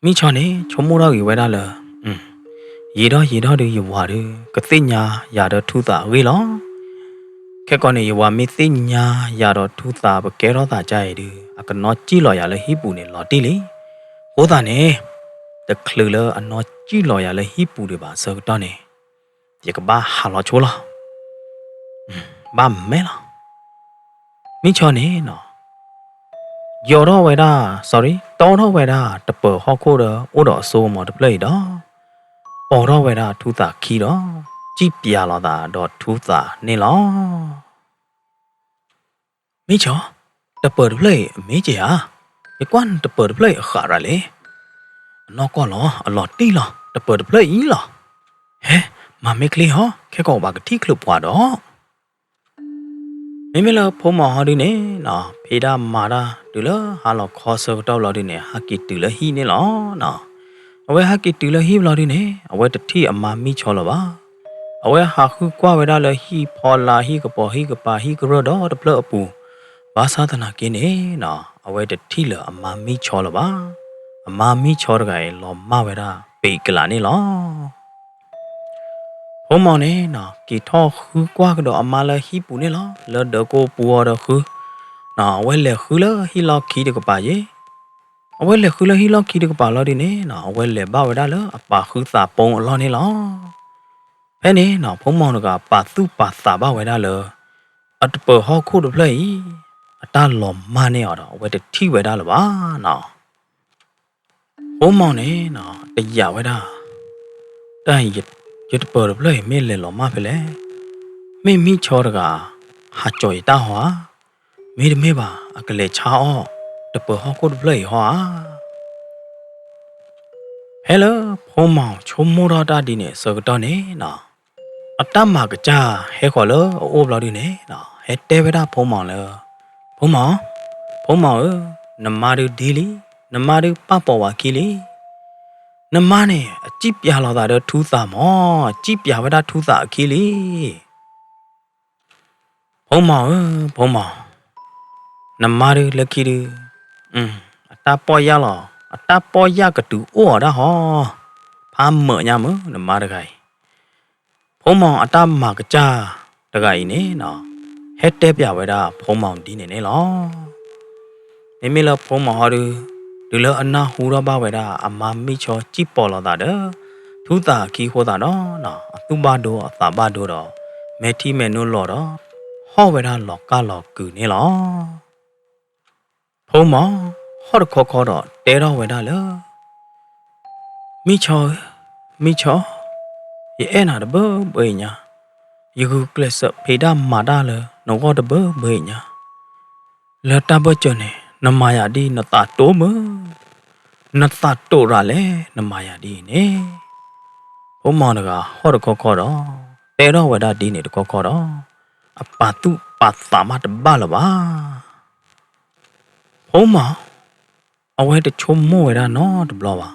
မံၣ်ဆီန့ၣ် ဆိကမိၣ်ထီၣ်က့ၤဝဲဒၣ်လၢ ယံာ်ထီၣ်ယံာ်ထီၣ်ဒီးယဝၤဒီး ကသ့ၣ်ညါယၤဒီးထူသးအဂ့ၢ်လီၤ. ခဲကီးန့ၣ် ယဝၤမ့ၢ်သ့ၣ်ညါယၤဒီးထူသး ပကဲထီၣ်သးကအံၤဒီး အကနီၣ်စံၣ်လီၤယၤလၢဟံၣ်ပူၤန့ၣ်လီၤတံၢ်လံ. အဃိသတးန့ၣ် တချုးလၢအနီၣ်စံၣ်လီၤယၤလၢဟံၣ်ပူၤဒံးဘၣ်အဆၢကတီၢ်န့ၣ် ယကဘၣ်ဟးလီၤဆိလီၤ. ဘၣ်မဲလီၤ. မံၣ်ဆီန့ၣ်နီၤ ယီၤထီၣ်ဝဲဒၣ် sorry တီထီၣ်ဝဲဒၣ်တပၢၤဟီၣ်ခိၣ်ဒီးအိၣ်ဒီးအစိကမီၤတဖျၢၣ်အံၤဒီး ပိာ်ထီၣ်ဝဲဒၣ်ထူသးခံဒီး စံၣ်ပၠးလိာ်သးဒီးထူသးန့ၣ်လီၤ. မံၣ်ဆီ, တပၢၤတဖျၢၣ်အံၤအမ့ၢ်က့ၤဧါ. ယကွၢ်နတပၢၤတဖျၢၣ်အံၤအဃးရၤလဲၣ်. အနီၢ်ကီၢ်လီၤ, အလီၤတံၢ်လီၤ. တပၢၤတဖျၢၣ်အံၤလီၤ. ဟဲ, မၤမ့ၢ်ချ့ဟီ, ခဲကီးပှၤကထံၣ်ချုးပှၤဒီး မ့မ့ၢ်လၢဖိမီၤဟီဒုန့ၣ်နီၤ ဖံးတၢ်မၤတၢ်တုၤလၢဟါလီၤခီဆၢကတီၢ်ဘျီဒုန့ၣ် ဟဲက့ၤတုၤလၢဟံၣ်န့ၣ်လီၤ. အဝဲဟဲက့ၤတုၤလၢဟံၣ်ဘျီဒုန့ၣ် အဝဲတထံၣ်အမါမံၣ်ဆီလၢၤဘၣ်. အဝဲဟးဃုကွၢ်ဝဲဒၣ်လၢဟံၣ်ဖီလာ် ဟံၣ်ကပီၤ ဟံၣ်ကပၤ ဟံၣ်ကရၢၢ်ဒီတဖျၢၣ်အပူၤ, ဘၣ်ဆၣ်သနာ်က့န့ၣ်နီၤ အဝဲတထံၣ်လၢၤအမါမံၣ်ဆီလၢၤဘၣ်. အမါမံၣ်ဆီတဂၤအံၤ လီၤမၢ်ဝဲဒၣ်ပ့ၤကလးန့ၣ်လီၤ. ဖိမီၤန့ၣ်နီၤ က့ၤထီၣ်ဃုကွၢ်ကဒီးအမါလၢဟံၣ်ပူၤန့ၣ်လီၤ. လၢဒၢးကိးပူၤအီၤဒီးဃု, အဝဲလဲၤဃုလၢဟံၣ်လီၢ်ခံတကပၤယ့ၣ်. အဝဲလဲၤဃုလၢဟံၣ်လီၢ်ခံတကပၤလီၤဒုန့ၣ်နီၤ အဝဲလဲၤဘၣ်ဝဲဒၣ်လၢအပာ်ဃုသးပူအလီၢ်န့ၣ်လီၤ. ဖဲန့ၣ်နီၤ ဖိမီၤတဂၤပာ်သူၣ်ပာ်သးဘၣ်ဝဲဒၣ်လၢ အတပၢၤဟီၣ်ခိၣ်တဖျၢၣ်အံၤ အတၢ်လီၤမၢ်န့ၢ်အီၤဒီး အဝဲတထံၣ်ဝဲဒၣ်လၢၤဘၣ်နီၤ. ဖိမီၤန့ၣ်နီၤ တယာ်ဝဲဒၣ် တၢ်အံၤ ယတပၢၤတဖျၢၣ်အံၤမ့ၢ်လဲၤလီၤမၢ်ဖဲလဲၣ်. မ့ၢ်မံၣ်ဆီတဂၤ ဟးကၠီၤယတၢ်ဟီဧါ. မ့တမ့ၢ်ဘၣ် အကလဲၤဆါအီၣ် တပၢၤဟီၣ်ခိၣ်တဖျၢၣ်အံၤဟီဧါ. ဖဲလၢဖိမီၤဆိကမိၣ်ထီၣ်တၢ်ဒ်န့ၣ်အဆၢကတီၢ်န့ၣ်နီၤ, အတၢ်မၤကစၢ်ဟဲဃီၤလၢအအိၣ်ဘျီဒုန့ၣ်နီၤ, ဟဲတဲဝဲဒၣ်ဖိမီၤလၢ, ဖိမီၤ, ဖိမီၤဧၢ, နမါဒုဒ်လံ, နမါဒုပာ်ပိာ်ဝဲခံလံ. နမါန့ၣ်အစံၣ်ပၠးလိာ်သးဒီးထူသးမီၤ, စံၣ်ပၠးဝဲဒၣ်ထူသးအခံလံ. ဖိမီၤဧၢ, ဖိမီၤ, နမါဒုလၢခံဒု, အတၢ်ပီၢ်ယၢ်လီၤ, အတၢ်ပီၢ်ယၢ်ကတုၤအိၣ်အီၤဒၣ်ဟီ, ဖးမၢာ်ညါမုၢ် နမါတဂၤအံၤ. ဖိမီၤအတၢ်မၤကစၢ်တဂၤအံၤန့ၣ်နီၤ, ဟဲတဲပၠးဝဲဒၣ်ဖိမီၤဒ်န့ၣ်န့ၣ်လီၤ. မ့မ့ၢ်လၢဖိမီၤဟီဒု, တုၤလၢအနၢ်ဟူထီၣ်ဘၣ်ဝဲဒၣ်အမါမံၣ်ဆီစံၣ်ပိာ်လိာ်သးဒီး ထူသးအခံအဃိသတးဒီးနီၤ, အသူၣ်ဘၣ်ဒိအသးဘၣ်ဒိဒီး မဲာ်ထံမဲာ်နိလီၤဒီး ဟီၣ်ဝဲဒၣ်လီၤကၢ်လီၤကုာ်န့ၣ်လီၤ. ဖိမီၤဟီၣ်တခီခီဒီးတဲထီၣ်ဝဲဒၣ်လၢ မံၣ်ဆီဧၢ, မံၣ်ဆီ, ယအဲၣ်နၤတဘၢဘၢအံၤညါ, ယဂုာ်ကျဲးစၢးဖံးတၢ်မၤတၢ်လၢနဂီၢ်တဘၢဘၢအံၤညါ, လၢတၢ်ဘၢၣ်စၢၤန့ၣ် နမၤယၤဒ်နသးတိၢ်မုၢ်, နသးတိၢ်ရၤလဲၣ် နမၤယၤဒ်အံၤန့ၣ်. ဖိမီၤတဂၤဟီၣ်တခီခီဒီး တဲထီၣ်ဝဲဒၣ်ဒ်န့ၣ်တခီခီဒီး အပာ်သူၣ်ပာ်သးမးတဘၣ်လၢၤဘၣ်. ဖိမီၤ, အဝဲတဆိကမိၣ်ဝဲဒၣ်နီတဘျီဘၣ်.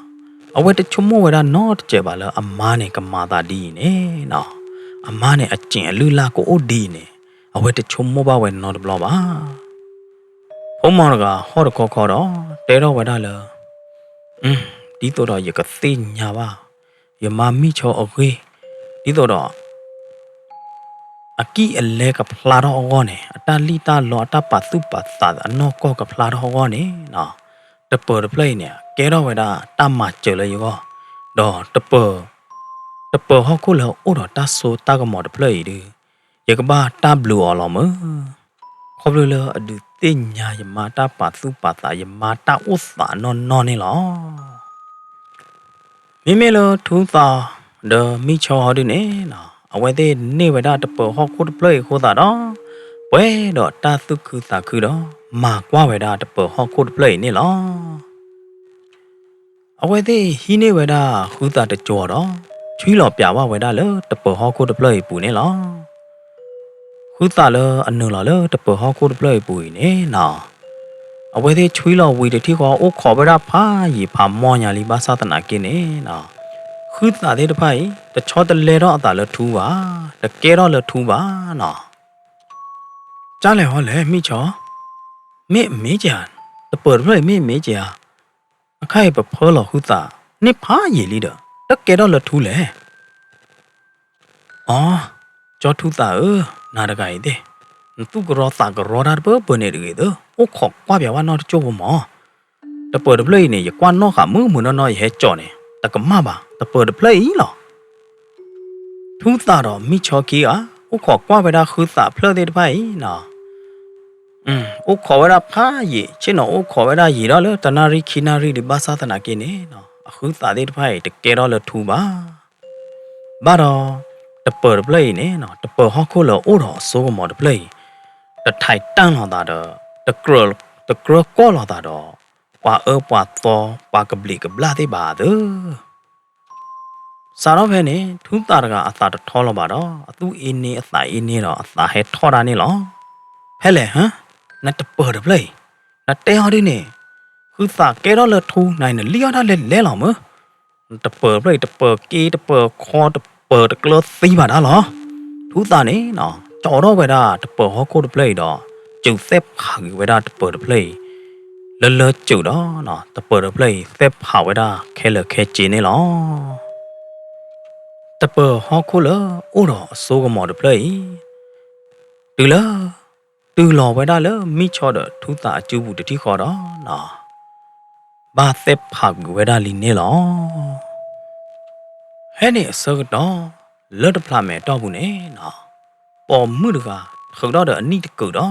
အဝဲတဆိကမိၣ်ဝဲဒၣ်နီတစဲးဘၣ်လၢအမါန့ၣ်ကမၤသးဒ်အံၤန့ၣ်နီၤ, အမါန့ၣ်အစ့ၣ်အလုၢ်အလၢ်ကအိၣ်ဒ်အံၤန့ၣ်, အဝဲတဆိကမိၣ်ဘၣ်ဝဲနီတဘျီဘၣ်. ဖိမီၤတဂၤဟီၣ်တခီခီဒီး တဲထီၣ်ဝဲဒၣ်လၢ ဒ်သိးဒီးယကသ့ၣ်ညါဘၣ် ယမါမံၣ်ဆီအဂ့ၢ်, ဒ်သိးဒီး အကံၢ်အလဲကဖျါထီၣ်အဂီၢ်န့ၣ်, အတၢ်လံၣ်တၢ်လီအတၢ်ပာ်သူၣ်ပာ်သးအနီၢ်ကီၢ်ကဖျါထီၣ်အဂီၢ်န့ၣ်နီၤ, တပၢၤတဖျၢၣ်အံၤန့ၣ် ကဲထီၣ်ဝဲဒၣ်တၢ်မၤစၢၤလၢယဂီၢ်, ဒီးတပၢၤ, တပၢၤဟီၣ်ခိၣ်လၢအအိၣ်ဒီးတၢ်စိတၢ်ကမီၤတဖျၢၣ်အံၤဒု, ယကဘၣ်တၢ်ဘျုးအီၤလီၤမုၢ်, ခီဖျိလၢအဒုးသ့ၣ်ညါယမါတၢ်ပာ်သူၣ်ပာ်သး ယမါတၢ်အိၣ်သးနီၢ်နီၢ်န့ၣ်လီၤ. မ့မ့ၢ်လၢထူသးဒီးမံၣ်ဆီဟီဒုန့ၣ်နီၤ, အဝဲသ့ၣ်န့ၢ်ဝဲဒၣ်တပၢၤဟီၣ်ခိၣ်တဖျၢၣ်အံၤအဃိသတးဒီး, ပှဲၤဒီးတၢ်သူၣ်ခုသးခုဒီး မၤကွၢ်ဝဲဒၣ်တပၢၤဟီၣ်ခိၣ်တဖျၢၣ်အံၤန့ၣ်လီၤ. အဝဲသ့ၣ်ဟံးန့ၢ်ဝဲဒၣ်ဃုသးတစိၤဒီး, ဆွံလီၤပၠးဘၣ်ဝဲဒၣ်လၢတပၢၤဟီၣ်ခိၣ်တဖျၢၣ်အံၤအပူၤန့ၣ်လီၤ. ဃုသးလၢအနုာ်လီၤလၢတပၢၤဟီၣ်ခိၣ်တဖျၢၣ်အံၤအပူၤအံၤန့ၣ်နီၤ, အဝဲသ့ၣ်ဆွံလီၤဝံၤတထံၣ်ဃီ အိၣ်ခိးဝဲဒၣ်ဖးယံာ်ဖးမီၢ်ညါလံ ဘၣ်ဆၣ်သနာ်က့န့ၣ်နီၤ, ဃုသးသ့ၣ်တဖၣ်အံၤ တဆီတလဲထီၣ်အသးလၢထူဘၣ်, တကဲထီၣ်လၢထူဘၣ်နီၤ. ကၢ်လဲၣ်ဟီလဲၣ် မံၣ်ဆီ, မ့ၢ်အမ့ၢ်က့ၤဧါ, တပၢၤတဖျၢၣ်အံၤမ့ၢ်အမ့ၢ်က့ၤဧါ, အခါအံၤပဖၢလီၤဃုသး န့ၢ်ဖးယံာ်လံဒီး တကဲထီၣ်လၢထူလဲၣ်. အိ, ကၠီထူသးဧၢ, နၤတဂၤအံၤသ့ၣ်, နသူၣ်ကရီသးကရီတၢ်တပၢၢ်ပၢၢ်န့ၣ်တဂ့ၤသၢ, အိၣ်ခိးကွၢ်ပၠးဝဲနီတကၠိၢ်ဖိမၢ်. တပၢၤတဖျၢၣ်အံၤန့ၣ် ယကွၢ်နီၣ်ဃာ်မုၢ်မုၢ်နီၢ်နီၢ် ယဟဲကၠီၣ်န့ၣ် တကမၣ်ဘၣ်, တပၢၤတဖျၢၣ်အံၤလီၤ. ထူသးဒီးမံၣ်ဆီခံဂၤ အိၣ်ခိးကွၢ်ဝဲဒၣ်ဃုသးဖျၢၣ်သ့ၣ်တဖၣ်အံၤနီၤ, အိၣ်ခိးဝဲဒၣ်ဖးယံာ်, ဆ့ၣ်နီၤအိၣ်ခိးဝဲဒၣ်ယံာ်ဒီးလၢတနၣ်ရံၣ်ခံနၣ်ရံၣ်ဒံး ဘၣ်ဆၣ်သနာ်က့န့ၣ်နီၤ, အဃုသးသ့ၣ်တဖၣ်အံၤ တကဲထီၣ်လၢထူဘၣ်. ဘၣ်ဒီး တပၢၤတဖျၢၣ်အံၤန့ၣ်နီၤ, တပၢၤဟီၣ်ခိၣ်လၢအအိၣ်ဒီးအစိကမီၤတဖျၢၣ်အံၤ တထဲးတၢ်လိာ်သးဒီး တကြၢး, တကြၢးကီၢ်လိာ်သးဒီး ပှၤအၢပှၤသီ ပှၤကဘျံးကဘျၣ်သ့ၣ်ဘၣ်သၢ. စးထီၣ်ဖဲန့ၣ် ထူသးတဂၤအသးတထီလၢၤဘၣ်ဒီး အသူၣ်အ့န့အသးအ့န့ဒီး အသးဟဲထီၣ်တၢ်န့ၣ်လီၤ. ဖဲလဲၣ်ဟါ, နတပၢၤတဖျၢၣ်အံၤ, နတဲဟီဒ်န့ၣ်, ဃုသးကဲထီၣ်လၢထူနၤအံၤ နလံၣ်အီၣ်တၢ်လဲၤလဲၤလီၤမၢ်. နတပၢၤတဖျၢၣ်အံၤ တပၢၤက့တပၢၤခီတပၢၤတကျၢၤသံဘၣ်တၢ်လီၤ. ထူသးန့ၣ်နီၤ, ကၠီထီၣ်ဝဲဒၣ်တပၢၤဟီၣ်ခိၣ်တဖျၢၣ်အံၤဒီး စုးသဲးဖးကွံာ်ဝဲဒၣ်တပၢၤတဖျၢၣ်အံၤ လၢလၢစုးဒီး တပၢၤတဖျၢၣ်အံၤ သဲးဖးဝဲဒၣ်ခဲလၢာ်ခဲဆ့န့ၣ်လီၤ. တပၢၤဟီၣ်ခိၣ်လၢအိၣ်ဒီးအစိကမီၤတဖျၢၣ်အံၤ တုၤလၢ တုၤလီၤဝဲဒၣ်လၢမံၣ်ဆီဒီးထူသးအစုပူၤတထံၣ်ဃီဒီး ဘၣ်သဲးဖးကွံာ်ဝဲဒၣ်လံန့ၣ်လီၤ. ဖဲန့ၣ်အဆၢကတီၢ် လၢတဖျးမဲာ်တီၢ်ပူၤန့ၣ်နီၤ, ပိာ်မုၣ်တဂၤ ထုးထီၣ်ဒီးအနံၣ်တကုာ်ဒီး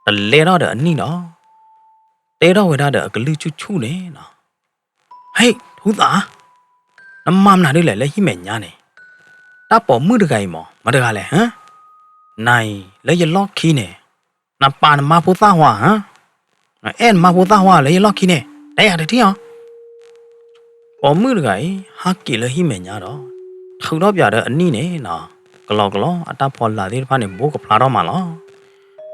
တလဲထီၣ်ဒီးအနံၣ်ဒီး တဲထီၣ်ဝဲဒၣ်ဒီးအကလုၢ်ဆူၣ်ဆူၣ်န့ၣ်နီၤ, ဟဲ, ထူသး, နမၤမနုၤဒ်လဲၣ်လၢဟံၣ်မဲာ်ညါန့ၣ်, တၢ်ပိာ်မုၣ်တဂၤအံၤမ့ၢ် မတၤတဂၤလဲၣ်, ဟါ, နၤအံၤလၢယလီၢ်ခံန့ၣ်, နပာ်နမါဖိသၣ်ခွါဧါ, နအဲၣ်နမါဖိသၣ်ခွါလၢယလီၢ်ခံန့ၣ် တဲယၤတထံၣ်အီၤ. ပိာ်မုၣ်တဂၤအံၤ ဟးက့ၤလၢဟံၣ်မဲာ်ညါဒီး ထုးထီၣ်ပၠးဒီးအနံၣ်န့ၣ်နီၤ, ကလီကလီအတၢ်ဖီလာ်သ့ၣ်တဖၣ်န့ၣ် ဘိကဖျါထီၣ်မးလီၤ.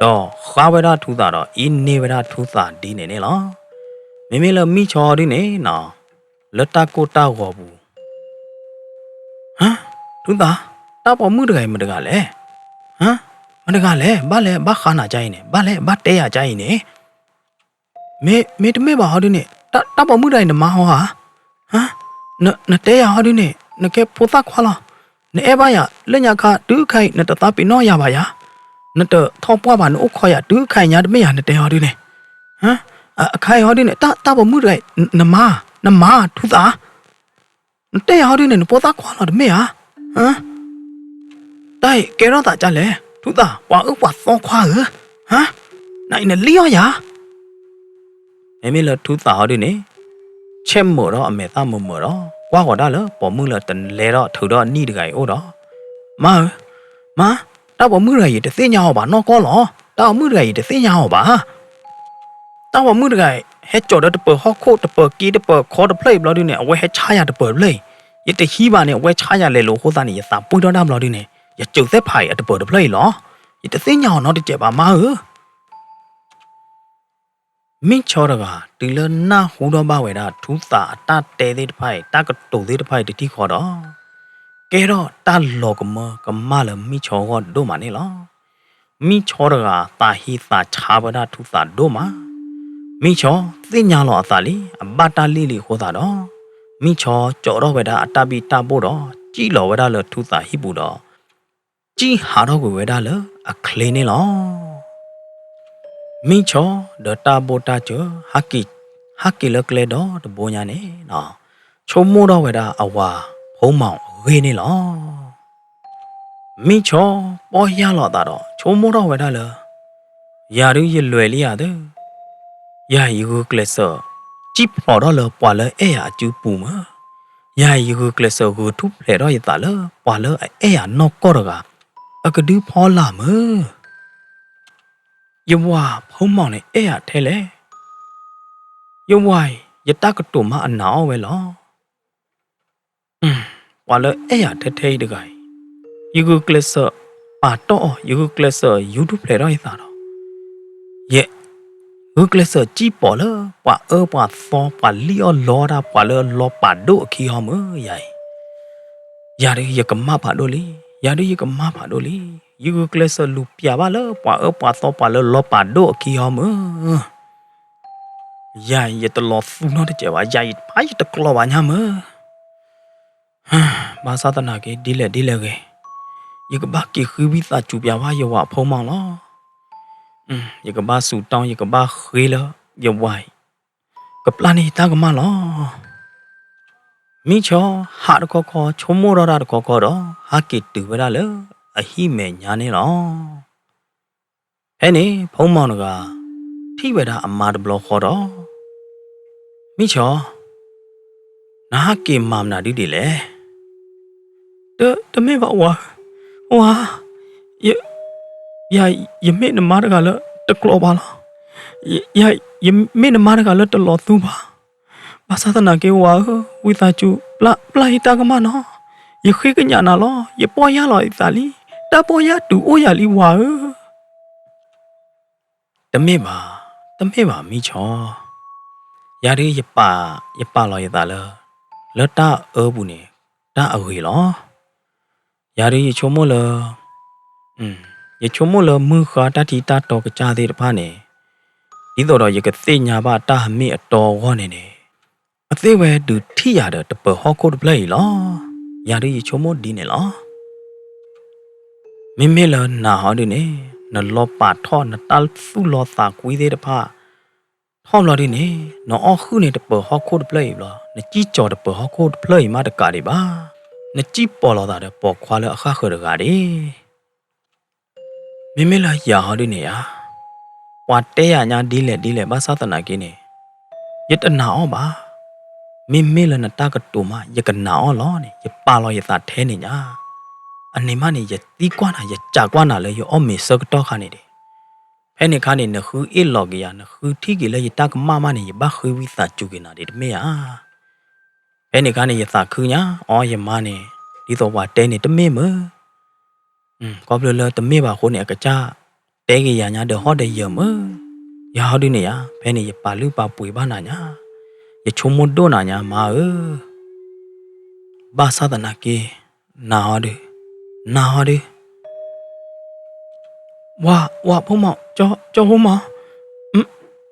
ဒီးဃါဝဲဒၣ်ထူသးဒီး အ့န့ၢ်ဝဲဒၣ်ထူသးဒ်န့ၣ်န့ၣ်လီၤ. မ့မ့ၢ်လၢမံၣ်ဆီဒ်န့ၣ်နီၤ, လၢတၢ်ကိၢ်တၢ်ဂီၤပူၤ ဟါ, ထူသး, တၢ်ပိာ်မုၣ်တဂၤအံၤမတၤတဂၤလဲၣ်, ဟါ, မတၤတဂၤလဲၣ်, ဘၣ်လဲၣ် ဘၣ်ဃါနၤကါအံၤန့ၣ်, ဘၣ်လဲၣ် ဘၣ်တဲယၤကါအံၤန့ၣ်, မ့ၢ်, မ့ၢ်တမ့ၢ်ဘၣ်ဟီဒုန့ၣ်, တၢ်ပိာ်မုၣ်တဂၤအံၤနမါဟီဧါ, ဟါ, နတဲယၤဟီဒုန့ၣ် နကဲဖိသၣ်ခွါလီၤ, နအဲၣ်ဘၣ်ယၤလၢညါခါတုၤခါအံၤ နတသးပ့ၤနီၣ်ယၤဘၣ်ယၤ, နတထီၣ်ပှၢ်ဘၣ် နအိၣ်ခိးယၤတုၤခါအံၤညါတမ့ၢ်ယၤ နတဲဟီဒုန့ၣ်, အခါအံၤဟီဒုန့ၣ် တၢ်ပိာ်မုၣ်တဂၤအံၤ နမါ, နမါထူသး နတဲယၤဟီဒုန့ၣ် နဖိသၣ်ခွါလီၤတမ့ၢ်ဧါ, တၢ်အံၤကဲထီၣ်သးကါလဲၣ်, ထူသး ပှၤအၢပှၤသီခွါဧၢ, ဟါ, နအံၤနလံၣ်အီၣ်ယၤ. မ့မ့ၢ်လၢထူသးဟီဒုန့ၣ် ဆဲးမုာ်ဒီးအမဲာ်သၣ်မုာ်မုာ်ဒီး ကွၢ်ဃီၤဒၣ်လၢပိာ်မုၣ်လၢတလဲၤထီၣ်ထုးဒီးအနံၣ်တဂၤအံၤအိၣ်ဒီး, မါဧၢ, မါ, တၢ်ပိာ်မုၣ်တဂၤအံၤတသ့ၣ်ညါအီၤဘၣ်နီၢ်ကီၢ်လီၤ, တၢ်ပိာ်မုၣ်တဂၤအံၤတသ့ၣ်ညါအီၤဘၣ် တၢ်ပိာ်မုၣ်တဂၤအံၤ ဟဲစိာ်ဒီးတပၢၤဟီၣ်ခိၣ်တပၢၤက့တပၢၤခီတဖျၢၣ်အံၤဘျီဒုန့ၣ် အဝဲဟဲဆါယၤတပၢၤတဖျၢၣ်အံၤ, ယတဟံးဘၣ်န့ၣ် အဝဲဆါယၤလဲၤလိာ်အဃိသတးန့ၣ် ယသးပှံၢ်ထီၣ်တၢ်ဘျီဒုန့ၣ် ယစၢၤသဲဖးအံၤအတပၢၤတဖျၢၣ်အံၤလီၤ, ယတသ့ၣ်ညါအီၤနီတစဲးဘၣ်မါဧၢ. မံၣ်ဆီတဂၤ တုၤလၢနၢ်ဟူထီၣ်ဘၣ်ဝဲဒၣ် ထူသးအတၢ်တဲသ့ၣ်တဖၣ်အံၤ တၢ်ကတိၤသ့ၣ်တဖၣ်အံၤတထံၣ်ဃီဒီး, ကဲထီၣ်တၢ်လီၤကမၢကမၣ်လၢမံၣ်ဆီအဂီၢ်ဒိၣ်မးန့ၣ်လီၤ. မံၣ်ဆီတဂၤ သးဟ့သးဆါဝဲဒၣ်ထူသးဒိၣ်မး, မံၣ်ဆီသ့ၣ်ညါလီၤအသးလံ အဘၣ်တၢ်လံၣ်လံအဃိသတးဒီး, မံၣ်ဆီကၠီထီၣ်ဝဲဒၣ်အတၢ်ဘံၣ်တၢ်ဘိၣ်ဒီး စံၣ်လီၤဝဲဒၣ်လၢထူသးဟံၣ်ပူၤဒီး စံၣ်ဟးထီၣ်ကွံာ်ဝဲဒၣ်လၢအချ့န့ၣ်လီၤ. မံၣ်ဆီဒီးတၢ်ဘိၣ်တၢ်စၢၤ ဟးက့ၤလၢကျဲဒီတဘိညါန့ၣ်, ဆိကမိၣ်ထီၣ်ဝဲဒၣ်အဝၤဖိမီၤအဂ့ၢ်န့ၣ်လီၤ. မံၣ်ဆီပီၢ်ယၢ်လီၤအသးဒီး ဆိကမိၣ်ထီၣ်ဝဲဒၣ်လၢ ယၤဒုးယလွဲၤလံယၤသၢ, ယၤအံၤယဂုာ်ကျဲးစၢး စံၣ်ဖျိးထီၣ်လၢပှၤလၢအဲၣ်ယၤအစုပူၤမၢ်, ယၤအံၤယဂုာ်ကျဲးစၢးဂုာ်ထူၣ်ဖျဲးထီၣ်ယသးလၢပှၤလၢအအဲၣ်ယၤနီၢ်ကီၢ်တဂၤ အကဒုဖီလာ်မၢ်. ယဝၤဖိမီၤန့ၣ်အဲၣ်ယၤထဲလဲၣ်, ယဝၤအံၤ ယတၢ်ကတိၤမးအနာ်အီၤဝဲလီၤ. ပှၤလၢအဲၣ်ယၤထဲထဲအံၤတဂၤအံၤ, ယဂုာ်ကျဲးစၢးပာ်တီၢ်အီၤ, ယဂုာ်ကျဲးစၢးယူထူၣ်ဖျဲးထီၣ်ယသးဒီး, ယဂုာ်ကျဲးစၢးစံၣ်ပိာ်လၢပှၤအၢပှၤသီ ပှၤလံၣ်အီၣ်လီတၢ် ပှၤလၢလီပာ်ဒိၣ်အခံဟီမၢ်ယၤအံၤ, ယၤဒုးယကမၣ်ဖးဒိၣ်လံ, ယၤဒုးယကမၣ်ဖးဒိၣ်လံ, ယဂုာ်ကျဲးစၢးလူၤပျးဘၣ်လၢပှၤအၢပှၤသီ ပှၤလၢလီပာ်ဒိၣ်အခံဟီမၢ် ယၤအံၤယတလီၤသူနီတစဲးဘၣ်, ယၤအံၤဖးယတကျိးဘၣ်ညါမၢ်. ဘၣ်ဆၣ်သနာ်က့ ဒ်လဲၣ်ဒ်လဲၣ်ဂ့ၤ, ယကဘၣ်က့ၤဃုဝံသးစူၤပျးဘၣ်ယဝၤဖိမီၤလီၤ. ယကဘၣ်စူၤတီ ယကဘၣ်ဃ့လၢယဝၤအံၤ ကပျၢ်န့ၢ်ယတၢ်ကမၣ်လီၤ. မံၣ်ဆီဟးတခီခီ ဆိကမိၣ်ထီၣ်တၢ်တခီခီဒီး ဟးက့ၤတုၤဝဲဒၣ်လၢအဟံၣ်မဲာ်ညါန့ၣ်လီၤ. ဖဲန့ၣ် ဖိမီၤတဂၤ ထံၣ်ဝဲဒၣ်အမါတဘျီဃီဒီး, မံၣ်ဆီ, နဟးက့ၤမၤမနုၤဒ်ဒ်လဲၣ်. တမ့ၢ်ဘၣ်ဝၤဧၢ, ဝၤ, ယ, ယမ့ၢ်နမါတဂၤလၢတကျိးဘၣ်လီၤ. ယမ့ၢ်နမါတဂၤလၢတလီၤသူဘၣ်. ဘၣ်ဆၣ်သနာ်က့ဝၤဧၢ, ဝံသးစူၤ ပျၢ်ယတၢ်ကမၣ်နီၤ. ယဃ့ကညးနၤလီၤ. ယပီၢ်ယၢ်လီၤယသးလံ. တၢ်ပီၢ်ယၢ်တုၤအိၣ်ယၤလံဝၤဧၢ. တမ့ၢ်ဘၣ်, တမ့ၢ်ဘၣ်မံၣ်ဆီ, ယၤဒုးယပာ်, ယပာ်လီၤယသးလၢ, လၢတၢ်အၢပူၤန့ၣ် တၢ်အဂ့ၤလီၤ. ယၤဒုးယဆိကမိၣ်လၢ, ယဆိကမိၣ်လၢမုၢ်ဃါတၢ်ထံတၢ်တီကစၢ်သ့ၣ်တဖၣ်န့ၣ်, ဒ်သိးဒီးယကသ့ၣ်ညါဘၣ်တၢ်အမ့ၢ်အတီအဂီၢ်န့ၣ်န့ၣ်, အသ့ၣ်ဝဲဒုးထံၣ်ယၤဒီးတပၢၤဟီၣ်ခိၣ်တဖျၢၣ်အံၤလီၤ. ယၤဒုးယဆိကမိၣ်ဒ်န့ၣ်လီၤ. မ့မ့ၢ်လၢနၤဟီဒုန့ၣ်, နလီၤပာ်ထီၣ်နတၢ်သူၣ်လီၤသးကွံသ့ၣ်တဖၣ်, ထီၣ်ဘျီဒုန့ၣ်, နအီၣ်ဟုၣ်န့ၢ်တပၢၤဟီၣ်ခိၣ်တဖျၢၣ်အံၤဘျီ, နစံၣ်ကၠီၤတပၢၤဟီၣ်ခိၣ်တဖျၢၣ်အံၤမးတကးဒံးဘၣ်, နစံၣ်ပိာ်လီၤသးဒီးပိာ်ခွါလၢအဃၣ်ဃၢၤတဂၤဒၣ်. မ့မ့ၢ်လၢယၤဟီဒုန့ၣ်ဧါ, ပှၤတဲယၤညါဒ်လဲၣ်ဒ်လဲၣ်ဘၣ်ဆၣ်သနာ်က့န့ၣ်, ယတနာ်အီၤဘၣ်. မ့မ့ၢ်လၢနတၢ်ကတိၤမး ယကနာ်အီၤလီၤန့ၣ် ယပာ်လီၤယသးထဲန့ၣ်ညါ, အန့ၣ်မးန့ၣ် ယသံကွၢ်နၤ ယကးကွၢ်နၤလၢယအီၣ်မ့ၤဆၢကတီၢ်ခါန့ၣ်ဒီး, ဖဲန့ၣ်ခါန့ၣ် နဃုအ့ၣ်လိာ်က့ၤယၤ နဃုထံၣ်က့ၤလၢယတၢ်ကမၣ်မးန့ၣ် ယဘၣ်ဃ့ဝံသးစူၤက့ၤနၤဒံးတမ့ၢ်ဧါ. ဖဲန့ၣ်ခါန့ၣ် ယသးခုညါ အီ ယမါန့ၣ် ဒ်သိးပှၤတဲန့ၣ်တမ့ၢ်မ့ၢ် ခီဖျိလၢတမ့ၢ်ဘၣ်အဃိန့ၣ် အကစၢ်တဲက့ၤယၤညါဒီးဟီၣ်ဒီးယၢၤမ့ၢ်, ယၤဟီဒုန့ၣ်ယၤ ဖဲန့ၣ်ယပာ်လုၢ်ပာ်ပှ့ၤဘၣ်နၤညါ, ယဆိကမိၣ်ဒိၣ်နၤညါမါဧၢ, ဘၣ်ဆၣ်သနာ်က့ နၤဟီဒု, နၤဟီဒု ဝၤ, ဝၤဖိမး, ကၠီဖိမး,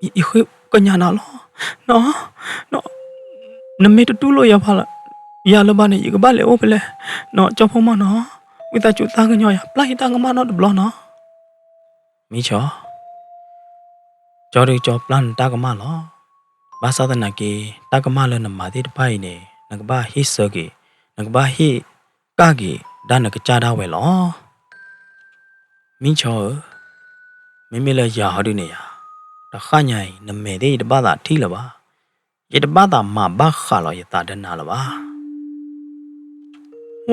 ယဃ့ကညးနၤလီၤ, နီၢ်, နမ့ၢ်တတူၢ်လိာ်ယၤဖးလၢ, ယၤလၢၤဘၣ်န့ၣ် ယကဘၣ်လဲၤအိၣ်ဖဲလဲၣ်, နီၢ် ကၠီဖိမးနီၢ်, ဝံသးစူၤသးကညီၤယၤ ပျၢ်ယတၢ်ကမၣ်နီတဘျီနီၢ်, မ့ၢ်ဆီ ကၠီဒုကၠီပျၢ်နတၢ်ကမၣ်လီၤ, ဘၣ်ဆၣ်သနာ်က့ တၢ်ကမၣ်လၢနမၤသ့ၣ်တဖၣ်အံၤန့ၣ် နကဘၣ်ဟ့ၣ်ဆၢက့ၤ, နကဘၣ်ဟ့ၣ်ကၣ်က့ၤဒၣ်နကစၢ်ဒၣ်ဝဲလီၤ. မ့ၢ်ဆီဧၢ, မ့မ့ၢ်လၢယၤဟီဒုန့ၣ်ယၤ, တဃၣ်ညါအံၤ နမဲာ်သ့ၣ်ယတဘၣ်သးထံၣ်လၢၤဘၣ်, ယတဘၣ်သးမၤဘၣ်ဃးလီၤယသးဒီးနၤလၢၤဘၣ်.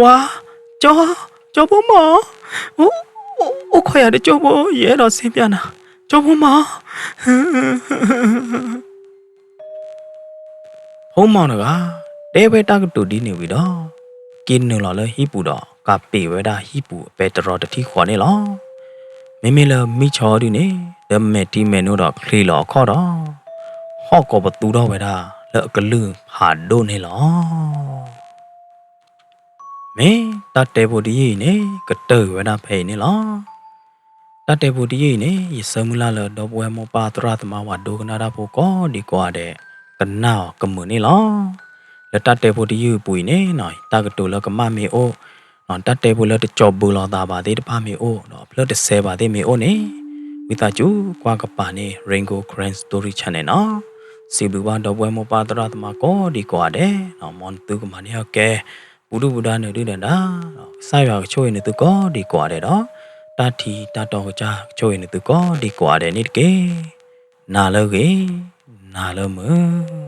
ဝါ, ကၠီ, ကၠီဖိမး, အိၣ်ခိးယၤတကၠိဖိ ယအဲၣ်ဒိးစ့ပျၢ်နၤ, ကၠီဖိမး ဖိမီၤတဂၤ တဲဝဲတၢ်ကတိၤဒ်န့ၣ်ဝံၤဒီး က့ၤနုာ်လီၤလၢဟံၣ်ပူၤဒီး ကးပ့ၤဝဲဒၣ်ဟံၣ်ပူၤအပဲတြီတထံၣ်ဃီန့ၣ်လီၤ. မ့မ့ၢ်လၢမံၣ်ဆီဒုန့ၣ် ဒီးမဲာ်ထံမဲာ်နိဒီးချံးလီၤအခီၣ်ဒီး ဟီၣ်ကိးပသူထီၣ်ဝဲဒၣ်လၢအကလုၢ်ဖးဒိၣ်န့ၣ်လီၤ. မ့ၢ်တၢ်တဲဖိတယုၢ်အံၤန့ၣ် ကတၢၢ်ဝဲဒၣ်ဖဲအံၤန့ၣ်လီၤ. တၢ်တဲဖိတယုၢ်အံၤန့ၣ် ယဆၢမုၢ်လၢ်လၢဒီပုၢ်ဝဲၢ်မိၢ်ပၢ်သရၣ်သမါဝၤဒိကနၣ်တၢ်ဖိကိးဒံကိးဂၤဒဲး ကနၣ်အီၤကမုာ်န့ၣ်လီၤ. လၢတၢ်တဲဖိတယုၢ်အပူၤအံၤန့ၣ် တၢ်ကတိၤလၢကမၣ်မ့ၢ်အိၣ်, တၢ်တဲဖိလၢတကၠီၤဘုးလိာ်သးဘၣ်သ့ၣ်တဖၣ်မ့ၢ်အိၣ်, ဒီးအဖျၢၣ်တစဲးဘၣ်သ့ၣ်မ့ၢ်အိၣ်န့ၣ် ဝံသးစူၤကွၢ်ကပၤန့ၣ် Rain Gold Karen Story Channel နီၤ. စံးဘျုးဘၣ်ဒီပုၢ်ဝဲၢ်မိၢ်ပၢ်သရၣ်သမါကိးဒံကိးဂၤဒဲး, မ်နသုကမၤန့ၢ်အီၤကဲ ပူၤဒုၣ်ပူၤဒါနုာ်ဒုၣ်နဒါ, ကစၢ်ယွၤကဆိၣ်ဂ့ၤနသုကိးဒံကိးဂၤဒဲးဒီး တၢ်ထံတၢ်တီကစၢ်ကဆိၣ်ဂ့ၤနသုကိးဒံကိးဂၤဒဲးန့ၣ်တက့ၢ်. နၤလၢဂ့ၤ, နၤလၢမုာ်.